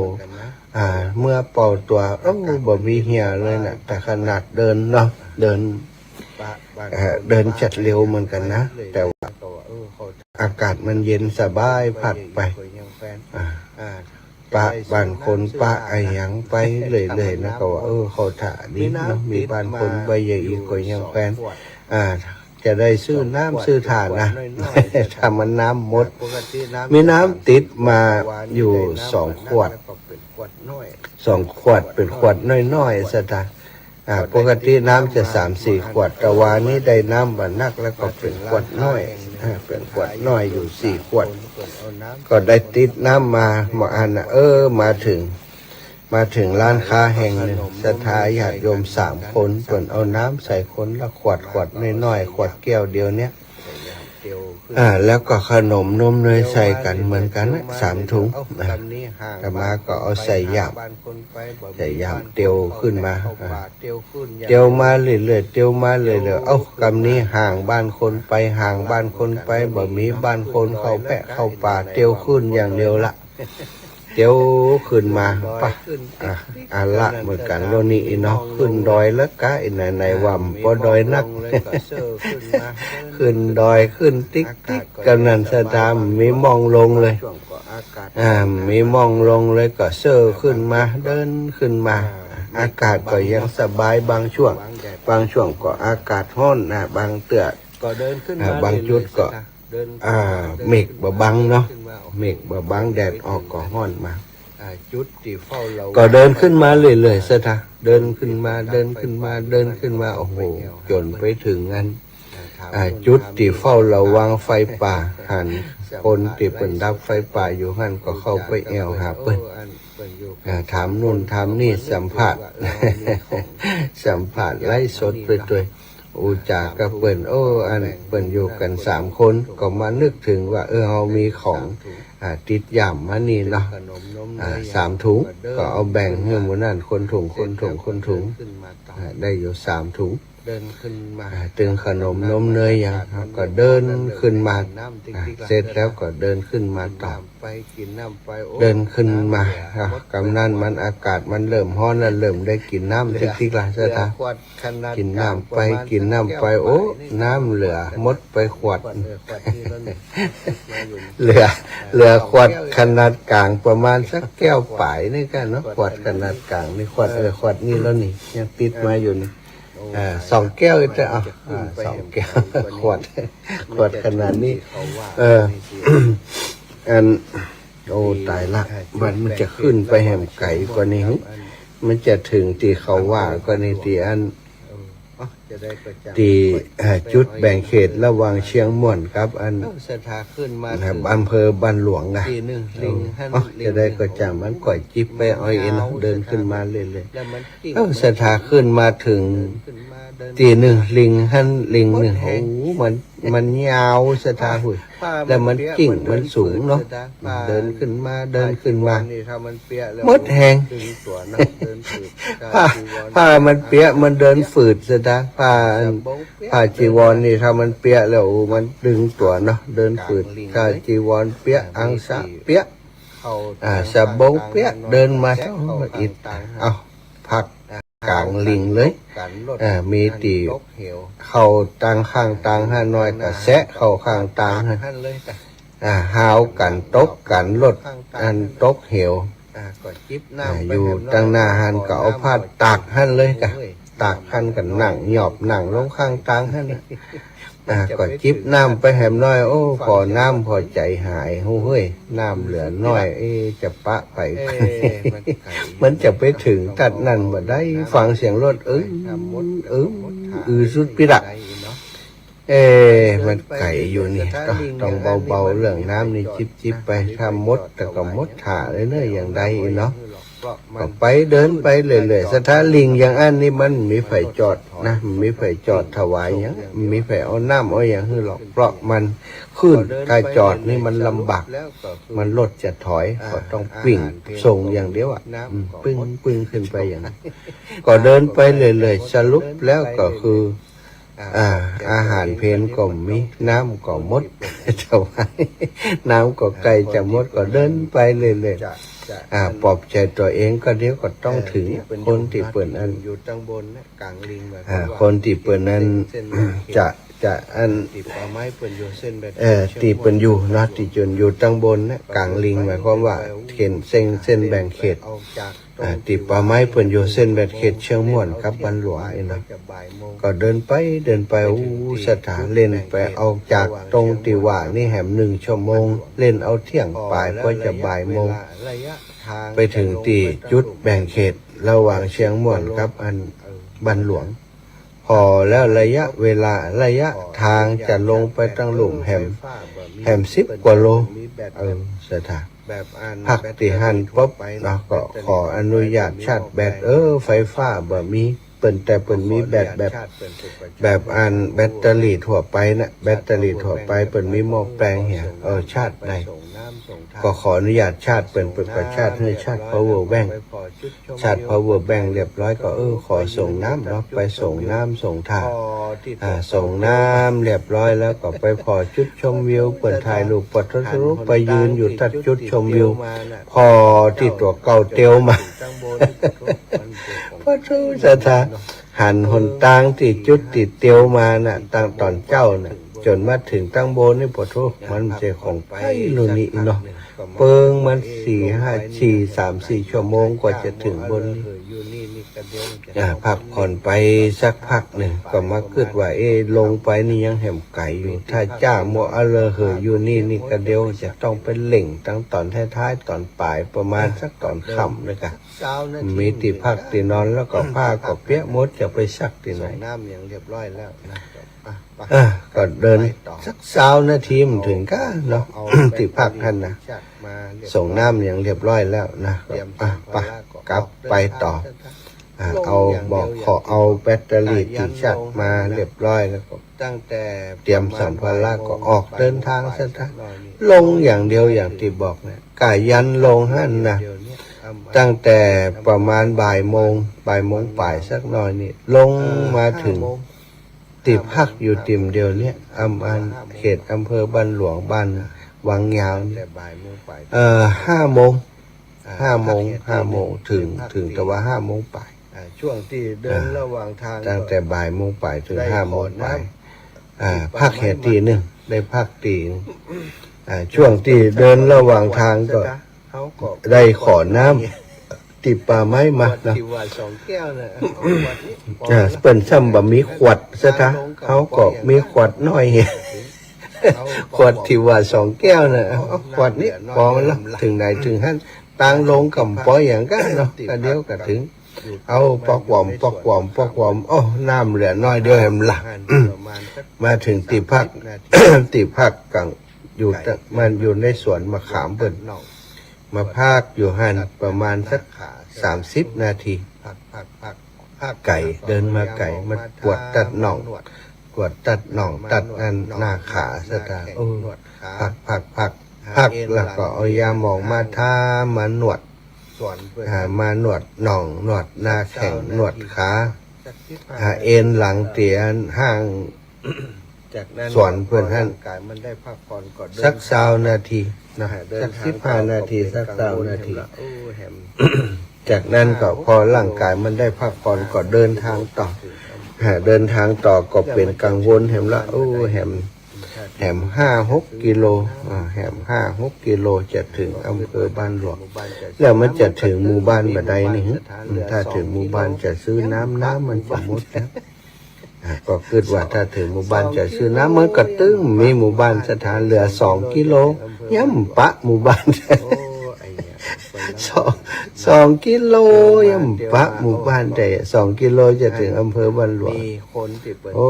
อ่า เมื่อเป่าตั๋ว โอ้ บ่มีเหี่ยเลยนะ แต่ขนาดเดินเนาะ เดิน เอ่อ เดินจัดเร็วเหมือนกั๋นนะ แต่ว่าอากาศมันเย็นสบาย พัดไป อ่า ปะบ้านคน ปะอะหยังไปเรื่อยๆ นะ ก็ว่า เออ เข้าท่าดีเนาะ มีบ้านคน บ่ใหญ่อีกก็ยังแฟน อ่า จะได้ซื้อน้ำซื้อถ่านนะ ถ้ามันน้ำหมด มีน้ำติดมาอยู่สองขวด สองขวด เป๋นขวดน้อยๆ ศรัทธา อ่า ปกติน้ำจะสามสี่ขวด แต่วานี้ได้น้ำบ่นัก แล้วก็เป๋นขวดน้อย อ่า เป๋นขวดน้อยอยู่สี่ขวด ก็ได้ติดน้ำมา มาอันน่ะ เออ มาเถิง มาเถิงร้านค้าแห่งนึ่ง ศรัทธาญาติโยมสามคน เปิ้นเอาน้ำใส่คนละขวด ขวดน้อยๆ ขวดแก้วเดียวเนี่ย อ่า แล้วก็ขนมนมเนยใส่กั๋นเหมือนกั๋นน่ะ สามถุง อ่า อาตมาก็เอาใส่ย่าม ใส่ย่ามเตียวขึ้นมา อ่า เตียวมาเรื่อยๆ เตียวมาเรื่อยๆ เอ้า กำนี้ห่างบ้านคนไป ห่างบ้านคนไป บ่มีบ้านคนเข้าแปะเข้าป่า เตียวขึ้นอย่างเดียวละ เตียวขึ้นมา ปะ อ่ะ เอาละ เหมือนกั๋นแล้วนี่เนาะ ขึ้นดอยแล้วกะ ไอ้ไหนๆ ว่าบ่ดอยนัก ขึ้นดอย ขึ้นติ๊กๆ กำนั้นศรัทธา มีหม่องลงเลย อ่า มีหม่องลงเลย ก็เซาะขึ้นมา เดินขึ้นมา อากาศก็ยังสบายบางช่วง บางช่วงก็อากาศฮ้อนนะ บางเตื้อ อ่า บางจุดก็ อ่า เมฆบ่บังเนาะ เมฆบ่บัง แดดออกก็ฮ้อนมา ก็เดินขึ้นมาเรื่อยๆ ศรัทธา เดินขึ้นมา เดินขึ้นมา เดินขึ้นมา โอ้โห จ๋นไปเถิงอัน อ่า จุดตี้เฝ้าระวังไฟป่า หันคนตี้เปิ้นดับไฟป่าอยู่หั้น ก็เข้าไปแอ่วหาเปิ้น อ่า ถามนู่นถามนี่ สัมภาษณ์ สัมภาษณ์ไลฟ์สดไปตวย อู้จ๋ากับเปิ้น โอ้ อันเปิ้นอยู่กั๋นสามคน ก็มานึกเถิงว่า เออ เฮามีของ อ่า ติดย่ามมานี่เนาะ อ่า สามถุง ก็เอาแบ่งหื้อหมู่นั้น คนถุง คนถุง คนถุง อ่า ได้อยู่สามถุง อ่า ตึงขนมนมเนยหยัง ก็เดินขึ้นมา อ่า เสร็จแล้วก็เดินขึ้นมาต่อ เดินขึ้นมา อ่ะ กำนั้นมันอากาศมันเริ่มฮ้อนแล้ว เริ่มได้กิ๋นน้ำติ๊กๆ ละศรัทธา กิ๋นน้ำไป กิ๋นน้ำไป โอ้ น้ำเหลือหมดไปขวด เหลือ เหลือขวดขนาดก๋างประมาณสักแก้วป๋ายนี่กะเนาะ ขวดขนาดก๋างนี่ ขวด เออ ขวดนี้แล้วนี่ ยังติดมาอยู่นี่ อ่า สองแก้วอีกแล้ว อ่า สองแก้ว ขวด ขวดขนาดนี้ เออ อัน โอ้ ต๋ายละ มัน มันจะขึ้นไปแหมไก๋กว่านี้ มันจะเถิงตี้เขาว่าก่อนี่ ตี้อัน ตี้ เอ่อ จุดแบ่งเขตระหว่างเชียงม่วนกับอัน อำเภอบ้านหลวงอะ เอ้า จะได้ก็จ่างมัน ก่อยจิ๊บไปเอาเองเนาะ เดินขึ้นมาเรื่อยๆ เอ้า ศรัทธา ขึ้นมาเถิงตี้นึ่ง ลิงหั้น ลิงนึ่ง โอ้ มัน มันยาวศรัทธา หุย แล้วมันกิ่งมันสูงเนาะ เดินขึ้นมา เดินขึ้นมา หมดแฮง ผ้า ผ้ามันเปียะ มันเดินฝืดศรัทธา ผ้า ผ้าจีวรนี่ ถ้ามันเปียะแล้ว โอ้ มันตึงตั๋วเนาะ เดินฝืด ผ้าจีวรเปียะ อังสะเปียะ อ่า สบงเปียะ เดินมาเท่าอิด เอ้า พัก ก๋างลิงเลย อ่า มีตี้เข้าตางข้างตางหั้นหน้อย ก็แซะเข้าข้างตางหั้น อ่า หาวกั๋นตกกั๋น ลดอันตกเหว อ่า อยู่ตังหน้าหั้น ก็เอาผ้าตากหั้นเลยกะ ตากหั้น ก็นั่งหยอบ นั่งลงข้างตางหั้น อ่า ก็จิบน้ำไปแหมหน้อย โอ้ ผ่อน้ำผ่อใจ๋หาย โอ้เฮ้ย น้ำเหลือน้อย เอ๊ะ จะปะไป เอ๊ะ มันไก๋ มันจะไปเถิงตัดนั้นบ่ได้ ฟังเสียงรถ อึ้ม อึ้ม อือสุดปิดอะ เอ๊ะ มันไก๋อยู่นี่ ก็ต้องเบาๆ เรื่องน้ำนี่ จิบๆ ไป ถ้าหมด แต่ก็หมดถ่าเลยเนาะ อย่างใดเนาะ ก็ไปเดินไปเรื่อยๆ ศรัทธา ลิงอย่างอั้นนี่มันบ่มีใผจอดนะ บ่มีใผจอดถวายหยัง บ่มีใผเอาน้ำเอาหยังหื้อหรอก เพราะมันขึ้น ถ้าจอดนี่มันลำบาก มันรถจะถอย ก็ต้องปิ้งส่งอย่างเดียวอะ อืม ปิ้งๆ ขึ้นไปอย่างนั้น ก็เดินไปเรื่อยๆ สรุปแล้วก็คือ อ่า อาหารเพลก็บ่มี น้ำก็หมด ถวาย น้ำก็ใก้จะหมด ก็เดินไปเรื่อยๆ อ่า ปลอบใจ๋ตั๋วเองก็เดี๋ยวก็ต้องเถิง คนตี้เปิ้นอัน อ่า คนตี้เปิ้นอัน จะ จะอัน เอ่อ ตี้เปิ้นอยู่เนาะ ตี้เปิ้นอยู่ตังบนนะ ก๋างลิง หมายความว่าเขตเส้น เส้นแบ่งเขต อ่า ตี้ป่าไม้เปิ้นอยู่เส้นแบ่งเขตเชียงม่วนกับบ้านหลวงนี่นะ ก็เดินไปเดินไป อู้ ศรัทธา เล่นไป ออกจากตรงตี้ว่านี่แหมหนึ่งชั่วโมง เล่นเอาเที่ยงปาย ก็จะบ่ายโมง ไปเถิงตี้จุดแบ่งเขตระหว่างเชียงม่วนกับอัน บ้านหลวง ผ่อแล้วระยะเวลา ระยะตางจะลงไปตังลุ่มแหม แหมสิบกว่าโล เออ ศรัทธา พักตี้หั้นปุ๊บเนาะ ก็ขออนุญาตชาร์จแบต เออ ไฟฟ้าบ่มี เปิ้น แต่เปิ้นมีแบตแบบ แบบอันแบตเตอรี่ทั่วไปนะ แบตเตอรี่ทั่วไป เปิ้นมีหม้อแปลงเหีย เออ ชาร์จได้ ก็ขออนุญาตชาร์จเปิ้น เปิ้นก็ชาร์จหื้อ ชาร์จ power bank ชาร์จ power bank เรียบร้อยก็ เออ ขอส่งน้ำเนาะ ไปส่งน้ำส่งท่า อ่า ส่งน้ำเรียบร้อยแล้วก็ไปผ่อจุดชมวิว เปิ้นถ่ายรูป ปะโถ ไปยืนอยู่ตัดจุดชมวิว ผ่อตี้ตั๋วเก่าเตียวมา ปะโถ ศรัทธา หันหนตางตี้จุดตี้เตียวมาน่ะ ตังต๋อนเจ๊าน่ะ จ๋นมาเถิงตังบนนี่ ปะโถ มันจะของไปลุนี่เนาะ เปิงมันสี่ห้า สี่ สามสี่ชั่วโมงกว่าจะเถิงบนนี่ อ่า พักผ่อนไปสักพักนึ่ง ก็มากึ๊ดว่า เอ๊ะ ลงไปนี่ยังแหมไก๋อยู่ ถ้าจ้ามัวอะเลอเหออยู่นี่ นี่ก็เดี๋ยวจะต้องไปเล่งตังต๋อนท้ายๆ ต๋อนป๋าย ประมาณสักต๋อนค่ำนี่ก่ะ มีตี้พักตี้นอน แล้วก็ผ้าก็เปียกหมด จะไปซักตี้ไหน เออ ก็เดินสักซาวนาทีมันเถิงก้าเนาะ ตี้พักหั้นนะ ส่งน้ำอย่างเรียบร้อยแล้วนะ อ่ะ ไป กลับไปต่อ อ่ะ เอา บอกขอเอาแบตเตอรี่ตี้ชาร์จมาเรียบร้อยแล้วก็ เตรียมสัมภาระก็ออกเดินตางซะ ลงอย่างเดียวอย่างตี้บอกเนี่ย ก่ายันลงหั้นนะ ตั้งแต่ประมาณบ่ายโมง บ่ายโมงป๋ายสักหน่อยนี่ ลงมาเถิง ตี้พักอยู่ติ่มเดียวเนี่ย อำ อันเขตอำเภอบ้านหลวง บ้านวังยาวนี่ เอ่อ ห้าโมง ห้าโมง ห้าโมง เถิง เถิงแต่ว่าห้าโมงป๋าย ตั้งแต่บ่ายโมงป๋ายเถิงห้าโมงป๋าย อ่า พักแหมตี้นึ่ง ได้พักตี้นึ่ง อ่า ช่วงตี้เดินระหว่างตางก็ ได้ขอน้ำตี้ป่าไม้มานะ อ่า เปิ้นซ้ำบ่มีขวดซะ เฮาก็มีขวดน้อย ขวดตี้ว่าสองแก้วน่ะ เอาขวดนี้ปองแล้ว เถิงไหนเถิงหั้น ตางลงก็บ่ปอหยังก้าเนาะ ก็เดี๋ยวก็เถิง เอาปอกหว่อม ปอกหว่อม ปอกหว่อม โอ้ น้ำเหลือน้อยเดียวแหมละ มาเถิงตี้พัก ตี้พักกั๋ง อยู่ตะ มันอยู่ในสวนมะขามเปิ้น มาพักอยู่หั้นประมาณสักสามสิบนาที ไก๋ เดินมาไก๋ มันปวดตัดน่อง ปวดตัดน่อง ตัดอันหน้าขา ศรัทธา เออ พัก พัก พัก พักแล้วก็เอายาหมองมาทา มานวด อ่า มานวดน่อง นวดหน้าแข้ง นวดขา อ่า เอนหลังเตียงห้าง สวนเปิ้นหั้น สักซาวนาทีนะ สักสิบห้านาที สักซาวนาที จากนั้นก็พอร่างกายมันได้พักผ่อนก็เดินตางต่อ ฮะ เดินตางต่อก็เป๋นกังวลแหมละ โอ้ แหม แหมห้าหกกิโล อ่า แหมห้าหกกิโลจะเถิงอำเภอบ้านหลวง แล้วมันจะเถิงหมู่บ้านบ่ได้นี่ อืม ถ้าเถิงหมู่บ้านจะซื้อน้ำ น้ำมันจะหมดแล้ว อ่ะ ก็กึ๊ดว่าถ้าเถิงหมู่บ้านจะซื้อน้ำ มันก็ตึงมีหมู่บ้าน ศรัทธา เหลือสองกิโล ยังบ่ปะหมู่บ้าน สอง สองกิโล ยังบ่ปะหมู่บ้าน แต่สองกิโลจะเถิงอำเภอบ้านหลวง โอ้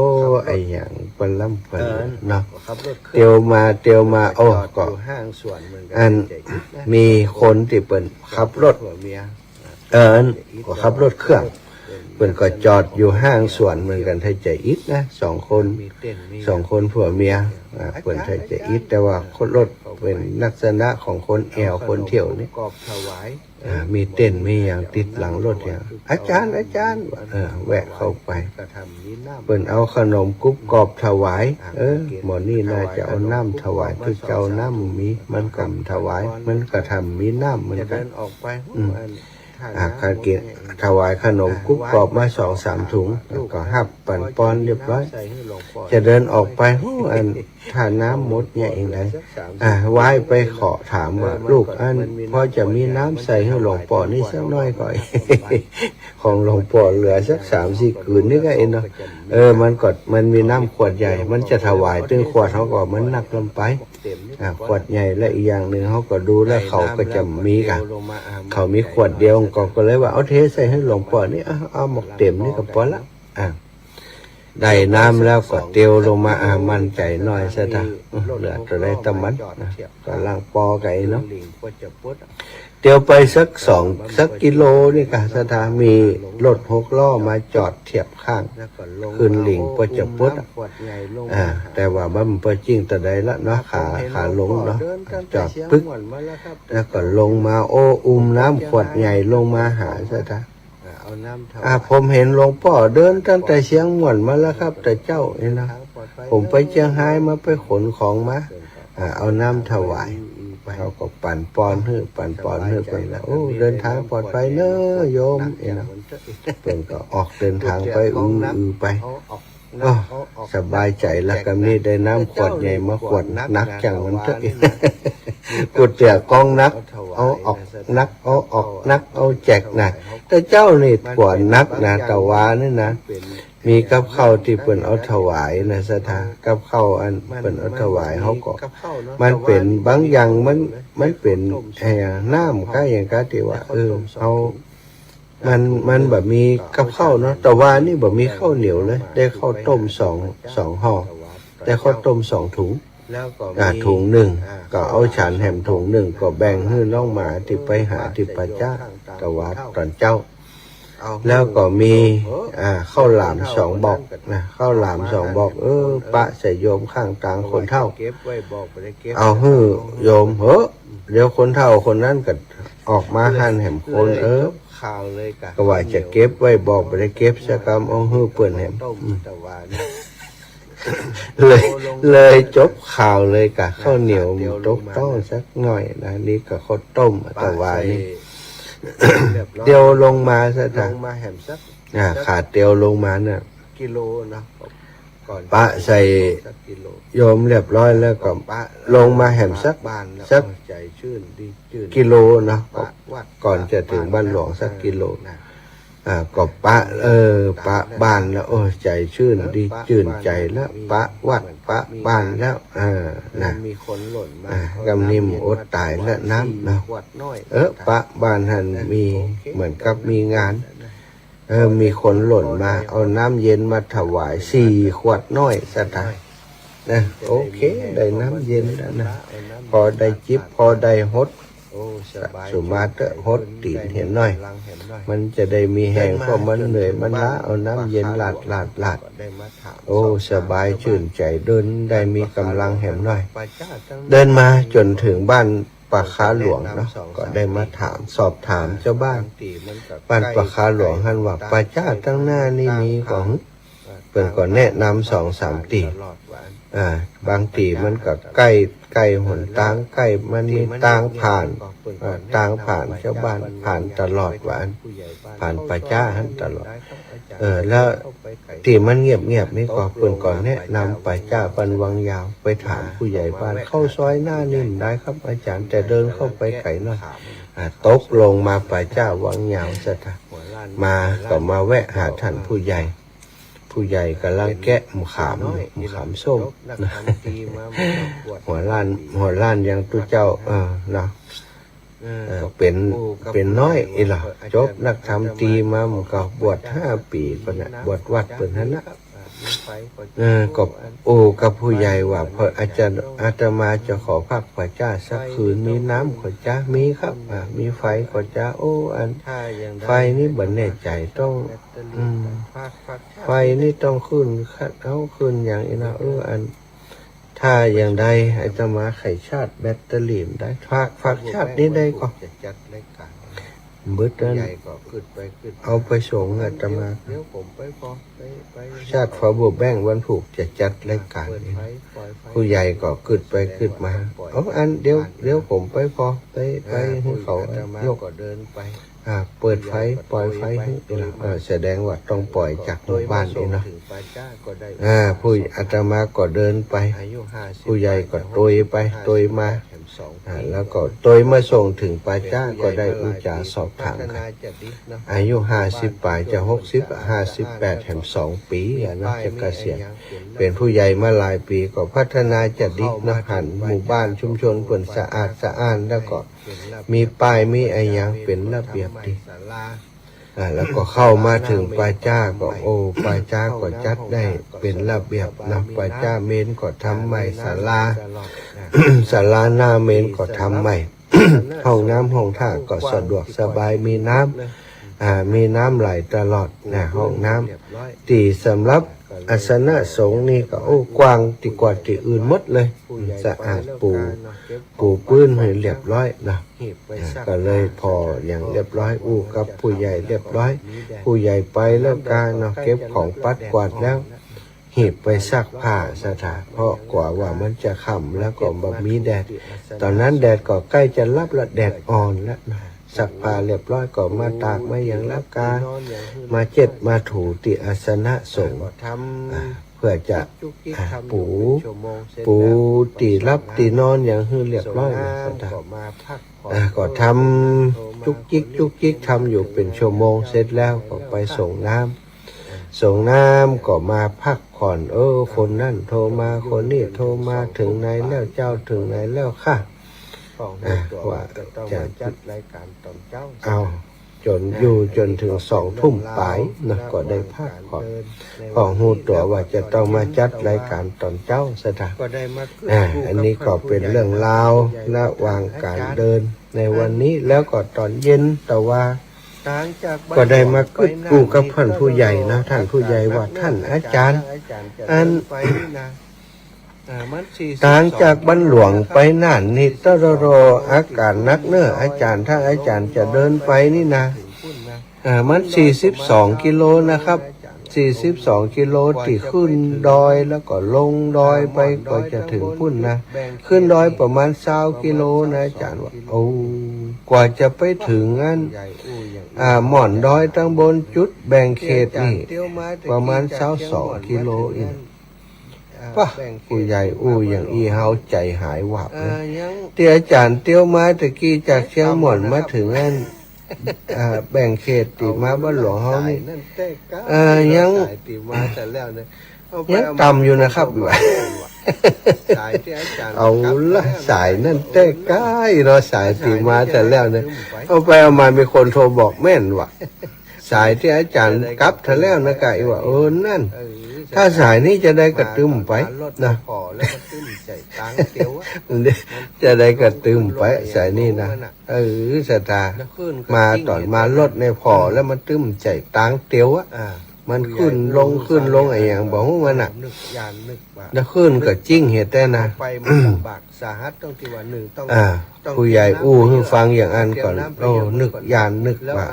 อะหยังปะล้ำปะเหลือเนาะ เตียวมา เตียวมา โอ้ ก็ อัน มีคนตี้เปิ้นขับรถ เออ อันก็ขับรถเครื่อง เปิ้นก็จอดอยู่ข้างสวนเหมือนกั๋น ถ้าจะอิดนะ สองคน สองคนผัวเมีย อ่า เปิ้นถ้าจะอิด แต่ว่าคนรถเป๋นลักษณะของคนแอ่ว คนเที่ยวนี่ อ่า มีเต็นท์มีหยังติดหลังรถเนี่ย อาจ๋ารย์ อาจ๋ารย์ เออ แวะเข้าไป เปิ้นเอาขนมกรุบกรอบถวาย เออ หม่องนี้น่าจะเอาน้ำถวาย ตี้เจ้าน้ำมี มันก็ถวาย มันก็ทำมีน้ำเหมือนกั๋น อืม อ่ะ ก็กิ๋น ถวายขนมกรุบกรอบมาสองสามถุง แล้วก็ฮับปั๋นปอนเรียบร้อย จะเดินออกไป โอ้ อัน ถ้าน้ำหมดเนี่ยเองได อ่ะ ไหว้ไปขอถามว่า ลูก อัน พอจะมีน้ำใส่หื้อหลวงป้อนี่สักหน้อยก่อ ของหลวงป้อเหลือสักสามสี่กืนนี่ก็เองเนาะ เออ มันก็ มันมีน้ำขวดใหญ่ มันจะถวายตึงขวดเฮาก็ มันนักล้ำไป อ่ะ ขวดใหญ่ และอีกอย่างนึ่งเฮาก็ดูแล้วเขาก็จะมีกั๋น เขามีขวดเดียวก็ ก็เลยว่า เอาเทใส่หื้อหลวงป้อนี่ เอา เอาหมกเต็มนี่ก็ปอละ อ่า ได้น้ำแล้วก็เตียวลงมา อ่า มั่นใจ๋หน้อยซะเถาะ อืม เหลือเต้าใดเต้ามันนะ ก่อล่างปอกั๋นเนาะ เตียวไปสักสอง สักกิโลนี่ก่ะ ศรัทธา มีรถหกล้อมาจอดเทียบข้าง ขึ้นหลิงปอจะปุ๊ดอะ อ่า แต่ว่ามันบ่าจริงเต้าใดละเนาะ ขา ขาลงเนาะ จอดปึ๊ก แล้วก็ลงมา โอ้ อุ้มน้ำขวดใหญ่ลงมาหา ศรัทธา อ่า ผมเห็นหลวงป้อเดินตั้งแต่เชียงม่วนมาแล้วครับ เต้าเจ้า นี่นะ ผมไปเจียงฮายมา ไปขนของมา อ่า เอาน้ำถวาย เขาก็ปั๋นปอนหื้อ ปั๋นปอนหื้อไปแล้ว โอ้ เดินทางปลอดภัยเน้อโยม นี่นะ เปิ้นก็ออกเดินทางไป อือ อือไป โอ้ สบายใจ๋แล้ว กำนี้ได้น้ำขวดใหญ่มาขวดหนักจังวันเต๊อะ กู้เตื้อกองหนัก เอาออกหนัก เอาออกหนัก เอาแจกนะ เต้าเจ้านี่ขวดหนักนะ ตะวานี่นะ มีกับข้าวตี้เปิ้นเอาถวายนะ ศรัทธา กับข้าวอันเปิ้นเอาถวาย เขาก็ มันเป๋นบางอย่าง มัน มันเป๋น เอ่อ น้ำก้าอย่างก้าตี้ว่า เออ เอา มัน มันบ่มีกับข้าวเนาะ ตะวานี่บ่มีข้าวเหนียวเลย ได้ข้าวต้มสอง สองห่อ ได้ข้าวต้มสองถุง อ่า ถุงนึ่ง ก็เอาฉันแหมถุงนึ่ง ก็แบ่งหื้อน้องหมาตี้ไปหาตี้ป่าจ๊า ตะวาต๋อนเจ๊า แล้วก็มี อ่า ข้าวหลามสองบอกนะ ข้าวหลามสองบอก เออ ปะใส่โยมข้างตางคนเฒ่า เอาหื้อโยมเหอะ เดี๋ยวคนเฒ่าคนนั้นก็ออกมาหั้นแหมคน เออ ก็ว่าจะเก็บไว้ บอกบ่ได้เก็บสักกำ เอาหื้อเปิ้นแหม อืม เลย เลยจบข่าวเลยก่ะ ข้าวเหนียวมันตกต้องสักหน่อยนะ นี่ก็ข้าวต้ม ตะวานี่ เตียวลงมาซะเถาะ อ่า ขาเตียวลงมาเนี่ย ปะใส่โยมเรียบร้อยแล้วก็ลงมาแหมสัก สักกิโลเนาะ ก่อนจะถึงบ้านหลวงสักกิโล อ่า ก็ปะ เออ ปะบ้านแล้ว โอ้ ใจ๋จื้นดีจื้นใจ๋แล้ว ปะวัดปะบ้านแล้ว เออ นะ อ่า กำนี้มันอดต๋ายแล้วน้ำเนาะ เออ ปะบ้านหั้นมีเหมือนกับมีงาน เออ มีคนหล่นมา เอาน้ำเย็นมาถวายสี่ขวดน้อย ศรัทธา นะ โอเค ได้น้ำเย็นแล้วนะ พอได้จิบ พอได้หด สุมาเต๊อะ หดตี๋นแหมหน้อย มันจะได้มีแฮง เพราะมันเหนื่อย มันล้า เอาน้ำเย็นลาด ลาด ลาด โอ้ สบายจื้นใจ๋ เดินได้มีก๋ำลังแหมหน้อย เดินมาจ๋นเถิงบ้านป่าคาหลวงเนาะ ก็ได้มาถาม สอบถามจาวบ้าน บ้านป่าคาหลวงหั้นว่า ป่าจ๊าตังหน้านี่มีก่อ เปิ้นก็แนะนำสองสามตี๋ อ่า บางตี๋มันก็ใก้ ใก้หนตาง ใก้มันมีตางผ่าน อ่า ตางผ่าน จาวบ้านผ่านตลอดว่าอั้น ผ่านป่าจ๊าหั้นตลอด เออ แล้ว ตี้มันเงียบๆ นี่ก็เปิ้นก็แนะนำป่าจ๊าบ้านวังยาว ไปถามผู้ใหญ่บ้าน เข้าซอยหน้านี่บ่ได้ครับอาจ๋ารย์ แต่เดินเข้าไปไก๋หน้อย อ่า ตกลงมาป่าจ๊าวังยาวซะเถาะ มาก็มาแวะหาต้านผู้ใหญ่ ผู้ใหญ่ก่ำลังแกะมะขามอยู่ มะขามส้ม หัวล้าน หัวล้านยังตุ๊เจ้า เออ เนาะ เออ เป๋น เป๋นน้อยอี้หละ จบนักธรรมตรีมา มันก็บวชห้าปี๋ก่อนนะ บวชวัดเปิ้นหั้นนะ เออ ก็ โอ้ กับผู้ใหญ่ว่า พระอาจารย์ อาตมาจะขอพักป่าจ๊าสักคืน มีน้ำก่อจ๊ะ มีครับ อ่า มีไฟก่อจ๊ะ โอ้ อัน ไฟนี่บ่แน่ใจ๋ ต้อง อืม ไฟนี่ต้องขึ้นคัดเอา ขึ้นหยังอี้นะ เออ อัน ถ้าอย่างใดอาตมาไขชาร์จแบตเตอรี่บ่ได้ ฝาก ฝากชาร์จนี่ได้ก่อ เบิดนั้น เอาไปส่งอาตมา ชาร์จ power bank วันพูกจะจัดรายก๋าน ผู้ใหญ่ก็กึ๊ดไปกึ๊ดมา เอาอันเดียว เดี๋ยวผมไปผ่อ ไป ไปหื้อเขายก อ่า เปิดไฟ ปล่อยไฟหื้อ เออ แสดงว่าต้องปล่อยจากหมู่บ้านนี่เนาะ อ่า ผู้ อาตมาก็เดินไป ผู้ใหญ่ก็ตวยไปตวยมา อ่า แล้วก็ตวยมาส่งเถิงป่าจ๊าก็ได้อู้จ๋าสอบถามกั๋น อายุห้าสิบป๋ายจะหกสิบ ห้าสิบแปดแหมสองปี๋อะเนาะ จะเกษียณ เป๋นผู้ใหญ่มาหลายปี๋ ก็พัฒนาจะดีเนาะ หันหมู่บ้านชุมชนเปิ้นสะอาดสะอ้าน แล้วก็มีป้ายมีอะหยังเป๋นระเบียบดี อ่า แล้วก็เข้ามาเถิงป่าจ๊าก็ โอ้ ป่าจ๊าก็จัดได้เป๋นระเบียบนะ ป่าจ๊าเมนก็ทำใหม่ ศาลา ศาลาหน้าเมนก็ทำใหม่ ห้องน้ำห้องท่าก็สะดวกสบาย มีน้ำ อ่า มีน้ำไหลตลอดนะ ห้องน้ำ ตี้สำหรับอาสนะสงฆ์นี่ก็ โอ้ กว้างตี้กว่าตี้อื่นหมดเลย สะอาด ปู ปูปื๊นหื้อเรียบร้อยนะ อ่า ก็เลยผ่ออย่างเรียบร้อย อู้กับผู้ใหญ่เรียบร้อย ผู้ใหญ่ไปแล้วกาเนาะ เก็บของปัดกวาดแล้ว หีบไปซักผ้าสถา เพราะกั๋วว่ามันจะค่ำแล้วก็บ่มีแดด ต๋อนนั้นแดดก็ใก้จะลับละ แดดอ่อนแล้วนะ ซักผ้าเรียบร้อยก็มาตากมาหยังแล้วกา มาเจ็ดมาถูตี้อาสนะสงฆ์ อ่า เปื้อจะ อ่า ปู ปูตี้หลับตี้นอนหยังหื้อเรียบร้อยนะสถา อ่า ก็ทำจุกจิกจุกจิก ทำอยู่เป๋นชั่วโมง เสร็จแล้วก็ไปสรงน้ำ สรงน้ำก็มาพักผ่อน เออ คนนั้นโทรมา คนนี้โทรมา เถิงไหนแล้วเจ้า เถิงไหนแล้วคะ อ่า ว่าจะ เอา จ๋นอยู่จ๋นเถิงสองทุ่มป๋ายนะ ก็ได้พักผ่อน พอฮู้ตั๋วว่าจะต้องมาจัดรายก๋านต๋อนเจ๊าสถา อ่า อันนี้ก็เป๋นเรื่องราวระหว่างก๋านเดินในวันนี้ แล้วก็ต๋อนเย็นตะวา ก็ได้มากึ๊ดกู้กับท่านผู้ใหญ่นะ ท่านผู้ใหญ่ว่า ท่านอาจ๋ารย์ อัน ต่างจากบ้านหลวงไปน่านนี่ ตะรอรอ อากาศหนักเน่ออาจ๋ารย์ ถ้าอาจ๋ารย์จะเดินไปนี่นะ อ่า มันสี่สิบสองกิโลนะครับ สี่สิบสองกิโล ตี้ขึ้นดอยแล้วก็ลงดอยไป ก็จะเถิงปุ้นนะ ขึ้นดอยประมาณซาวกิโลนะ อาจ๋ารย์ว่า โอ้ กว่าจะไปเถิงอั้น อ่า หม่อนดอยตังบนจุดแบ่งเขตนี่ ประมาณซาวสองกิโลอี้ ป้า ผู้ใหญ่อู้อย่างอี้เฮาใจ๋หายวาบเลย ตี้อาจ๋ารย์เตียวมาตะกี้จากเชียงม่วนมาเถิงอั้น อ่า แบ่งเขตตี้มาบ้านหลวงเฮานี่ เอ่อ ยัง ยังต่ำอยู่นะครับ เอาละ สายนั้นแต๊ก้ายเนาะ สายตี้มาแต่แล้วเนี่ย เอาไปเอามามีคนโทรบอกแม่นว่ะ สายตี้อาจ๋ารย์กลับแต่แล้วนะ กะอี้ว่า เออ นั่น ถ้าสายนี้จะได้กระตึมไปนะ จะได้กระตึมไป สายนี้นะ เออ สถา มาต๋อนมารถในผ่อแล้วมันตึมใจ๋ตางเตียวอะ มันขึ้นลงขึ้นลงอะหยังบ่ฮู้มันอะ แล้วขึ้นก็จริงเหตุแต๊นะ อ่า ผู้ใหญ่อู้หื้อฟังอย่างอั้นก่อน โอ้ นึกย้านนึกว่า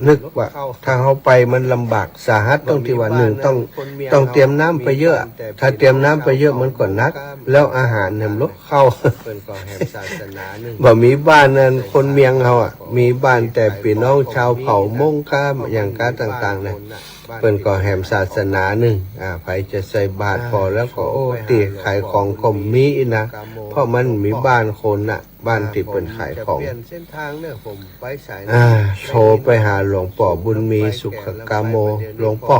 นึกว่า ถ้าเฮาไปมันลำบากสาหัสตรงตี้ว่า นึ่ง ต้อง ต้องเตรียมน้ำไปเยอะ ถ้าเตรียมน้ำไปเยอะมันก็หนัก แล้วอาหารเนี่ยมันลดเข้า บ่มีบ้านนั้นคนเมียงเฮาอะ มีบ้านแต่ปี้น้องชาวเผ่าม้งก้าอย่างก้าต่างๆ นะ เปิ้นก็แหมศาสนานึ่ง อ่า ใผจะใส่บาตรผ่อแล้วก็ โอ้ ตี้ขายของก็มีนะ เพราะมันมีบ้านคนน่ะ บ้านตี้เปิ้นขายของ อ่า โทรไปหาหลวงป้อบุญมี สุขกาโม หลวงป้อ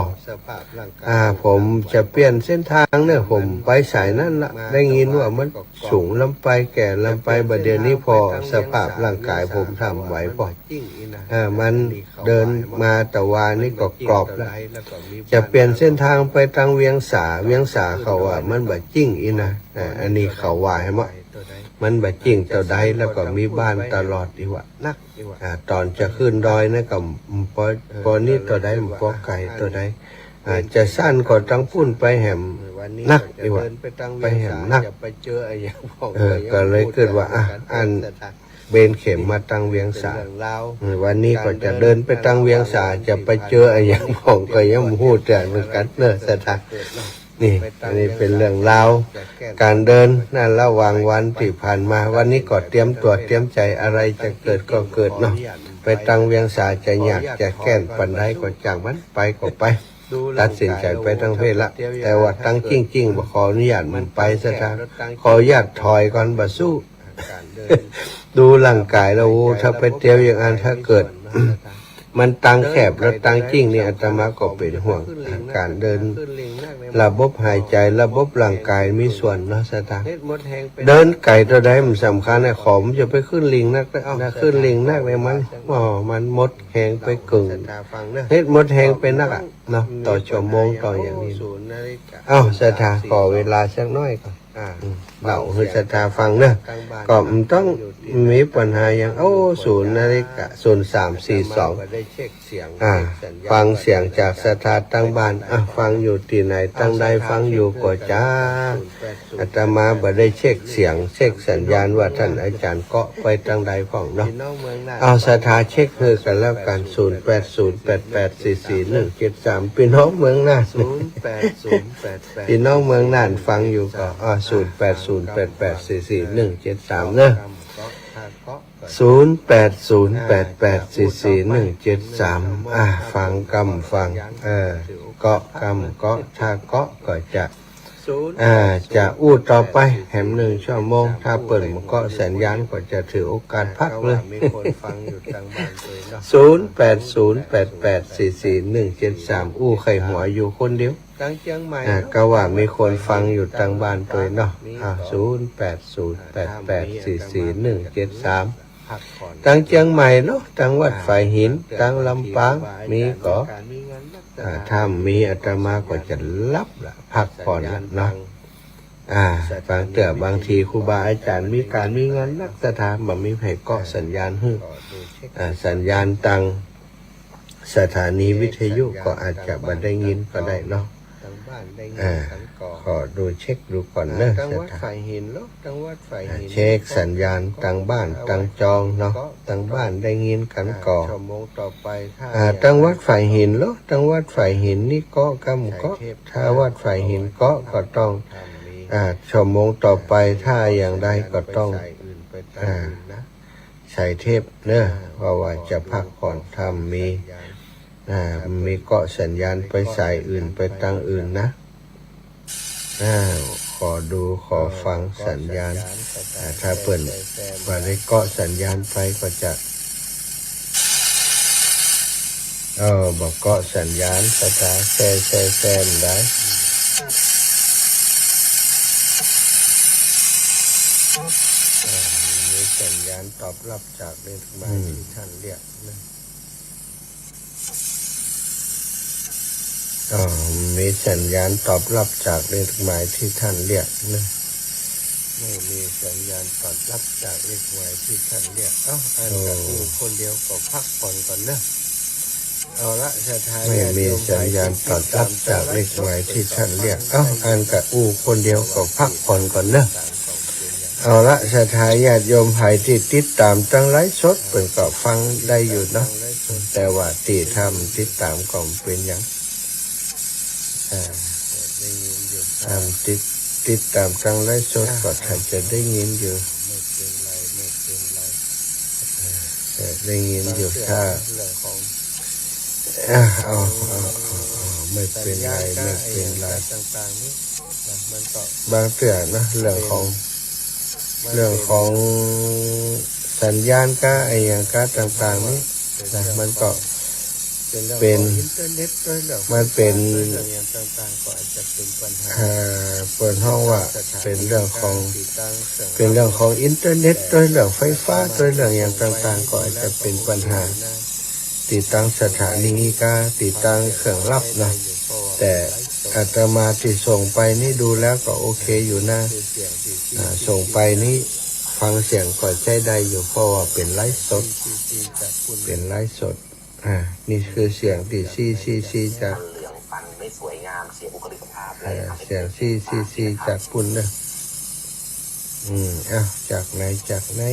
อ่า ผมจะเปลี่ยนเส้นทางเนี่ย ผมไปสายนั้นละ ได้ยินว่ามันสูงล้ำไป แก่ล้ำไป บ่าเดี๋ยวนี้ผ่อสภาพร่างก๋ายผมทำไหวผ่อ อ่า มันเดินมาตะวานี้ก็กรอบแล้ว จะเปลี่ยนเส้นทางไปตางเวียงสา เวียงสาเขาว่ามันบ่จริงอี้นะ อ่า อันนี้เขาว่าหื้อมะ มันบ่จริงเต้าใด แล้วก็มีบ้านตลอดอี้วะ อ่า ต๋อนจะขึ้นดอยนะก็ ปอ ปอนิดเต้าใด ปอไก๋เต้าใด อ่า จะสั้นก็ตังปุ้นไปแหมนักอี้วะ ไปแหมนัก เออ ก็เลยกึ๊ดว่า อ่ะ อั้น เบนเข็มมาตางเวียงสา เออ วันนี้ก็จะเดินไปตางเวียงสา จะไปเจออะหยังพ่องก็ยังบ่ฮู้เตื้อเหมือนกั๋นเนาะ สถา นี่ อันนี้เป๋นเรื่องราวก๋านเดินนะ ระหว่างวันตี้ผ่านมา วันนี้ก็เตรียมตั๋วเตรียมใจ๋ อะไรจะเกิดก็เกิดเนาะ ไปตางเวียงสาจะยากจะแก้นปานใดก็จ้างมัน ไปก็ไป ตัดสินใจ๋ไปตางเพศละ แต่ว่าตังจริงๆ บ่ขออนุญาตมันไปสถา ขออนุญาตถอยก่อน บ่สู้ ดูร่างก๋ายแล้ว โอ้ ถ้าไปเตียวอย่างอั้น ถ้าเกิด มันตางแคบและตางจิ๊งนี่ อาตมาก็เป๋นห่วง ก๋านเดิน ระบบหายใจ๋ ระบบร่างก๋ายมีส่วนเนาะ ศรัทธา เดินไก๋เต้าใดมันสำคัญนะ ขอมันจะไปขึ้นลิงนัก นะ ขึ้นลิงนักเนี่ยมัน อ๋อ มันหมดแฮงไปเกิ่ง เฮ็ดหมดแฮงไปนักอะเนาะ ต่อชั่วโมงต่ออย่างนี้ เอ้า ศรัทธา ขอเวลาสักหน้อยก่อน อ่า อืม เล่าหื้อศรัทธาฟังเนาะ ก็บ่ต้องมีปัญหาหยัง โอ้ ศูนย์นาฬิกา ศูนย์สามสี่สอง อ่า ฟังเสียงจากศรัทธาตังบ้าน อ่ะ ฟังอยู่ตี้ไหน ตังใดฟังอยู่ก็จา อาตมาบ่ได้เช็คเสียง เช็คสัญญาณว่าต้านอาจ๋ารย์เกาะไปตังใดพ่องเนาะ เอาศรัทธาเช็คหื้อกั๋นแล้วกั๋น ศูนย์แปดศูนย์แปดแปดสี่สี่หนึ่งเจ็ดสาม ปี้น้องเมืองน่าน ศูนย์แปดศูนย์แปดแปด ปี้น้องเมืองน่านฟังอยู่ก็ อ่า ศูนย์แปดศูนย์แปดแปดสี่สี่หนึ่งเจ็ดสาม เนาะ ศูนย์แปดศูนย์แปดแปดสี่สี่หนึ่งเจ็ดสาม อ่า ฟังกำฟัง เออ เกาะกำเกาะ ถ้าเกาะก็จะ อ่า จะอู้ต่อไปแหมหนึ่งชั่วโมง ถ้าเปิ้นบ่เกาะสัญญาณก็จะถือโอกาสพักเลย ศูนย์แปดศูนย์แปดแปดสี่สี่หนึ่งเจ็ดสาม อู้ใค่หัวอยู่คนเดียว อ่า ก็ว่ามีคนฟังอยู่ตังบ้านตวยเนาะ อ่า ศูนย์แปดศูนย์แปดแปดสี่สี่หนึ่งเจ็ดสาม ตังเจียงใหม่เนาะ ตังวัดฝายหิน ตังลำปาง มีก็ อ่า ถ้ามีอาตมาก็จะหลับละ พักผ่อนละเนาะ อ่า บางเตื้อบางทีครูบาอาจ๋ารย์มีก๋านมีงานนัก ศรัทธา บ่มีใผเกาะสัญญาณหื้อ อ่า สัญญาณตังสถานีวิทยุก็อาจจะบ่ได้ยินก็ได้เนาะ อ่า ขอดูเช็คดูก่อนเนาะ ศรัทธา อ่า เช็คสัญญาณตังบ้านตังจองเนาะ ตังบ้านได้ยินกั๋นก่อ อ่า ตังวัดฝายหินเนาะ ตังวัดฝายหินนี่เกาะกำเกาะ ถ้าวัดฝายหินเกาะก็ต้อง อ่า ชั่วโมงต่อไป ถ้าอย่างใดก็ต้อง อ่า ใส่เทปเนาะ เพราะว่าจะพักผ่อน ถ้ามี อ่า มีเกาะสัญญาณไปสายอื่น ไปตังอื่นนะ อ่า ขอดูขอฟังสัญญาณ อ่า ถ้าเปิ้นบ่ได้เกาะสัญญาณไปก็จะ เออ บ่เกาะสัญญาณ ศรัทธา แซ่ แซ่ แซ่ บ่ได้ อ่า มีสัญญาณตอบรับจากเลขหมายที่ท่านเรียกนะ อ๋อ มีสัญญาณตอบรับจากเลขหมายที่ท่านเรียกนะ ไม่มีสัญญาณตอบรับจากเลขหมายที่ท่านเรียก เอ้า อั้นก็อู้คนเดียวก็พักผ่อนก่อนเนาะ เอาละ ศรัทธา ไม่มีสัญญาณตอบรับจากเลขหมายที่ท่านเรียก เอ้า อั้นก็อู้คนเดียวก็พักผ่อนก่อนเนาะ เอาละ ศรัทธาญาติโยมใผตี้ติดต๋ามตังไลฟ์สด เปิ้นก็ฟังได้อยู่เนาะ แต่ว่าตี้ถ้าบ่ติดต๋ามก็บ่เป๋นหยัง อ่า ถ้าบ่ติด ติดต๋ามตังไลฟ์สดก็ถ้าจะได้ยินอยู่ จะได้ยินอยู่ ถ้า อ่า เอา เอา เอา เอา ไม่เป็นไร ไม่เป็นไร บางเตื้อนะ เรื่องของ เรื่องของสัญญาณกาอะหยังกาต่างๆ นี่นะ มันก็เป๋น มันเป๋น อ่า เปิ้นฮ้องว่าเป๋นเรื่องของ เป๋นเรื่องของอินเทอร์เน็ตตวย เรื่องไฟฟ้าตวย เรื่องหยังต่างๆ ก็อาจจะเป๋นปัญหา ติดตั้งสถานีกา ติดตั้งเครื่องรับนะ แต่อาตมาตี้ส่งไปนี่ดูแล้วก็โอเคอยู่นะ อ่า ส่งไปนี่ฟังเสียงก็ใจ๊ได้อยู่ เพราะว่าเป๋นไลฟ์สด เป๋นไลฟ์สด อ่า นี่คือเสียงตี้ ซีซีซี จาก อ่า เสียง ซีซีซี จากปุ้นเนาะ อืม อ้าว จากไหน จากไหน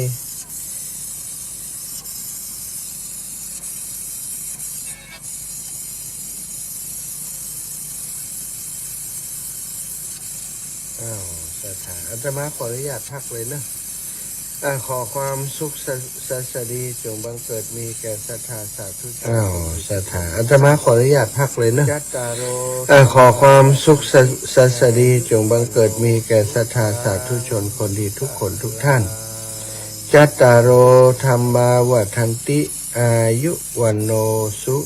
อ้าว ศรัทธา อาตมาขออนุญาตพักเลยเนาะ อ่า ขอความสุขสะ สะ สะดีจงบังเกิดมีแก่ศรัทธาสาธุชน อ้าว ศรัทธา อาตมาขออนุญาตพักเลยเนาะ จัตตาโร อ่า ขอความสุขสะ สะ สะดีจงบังเกิดมีแก่ศรัทธาสาธุชนคนดีทุกคนทุกท่าน จัตตาโร ธัมมา วัฑฒันติ อายุ วัณโณ สุ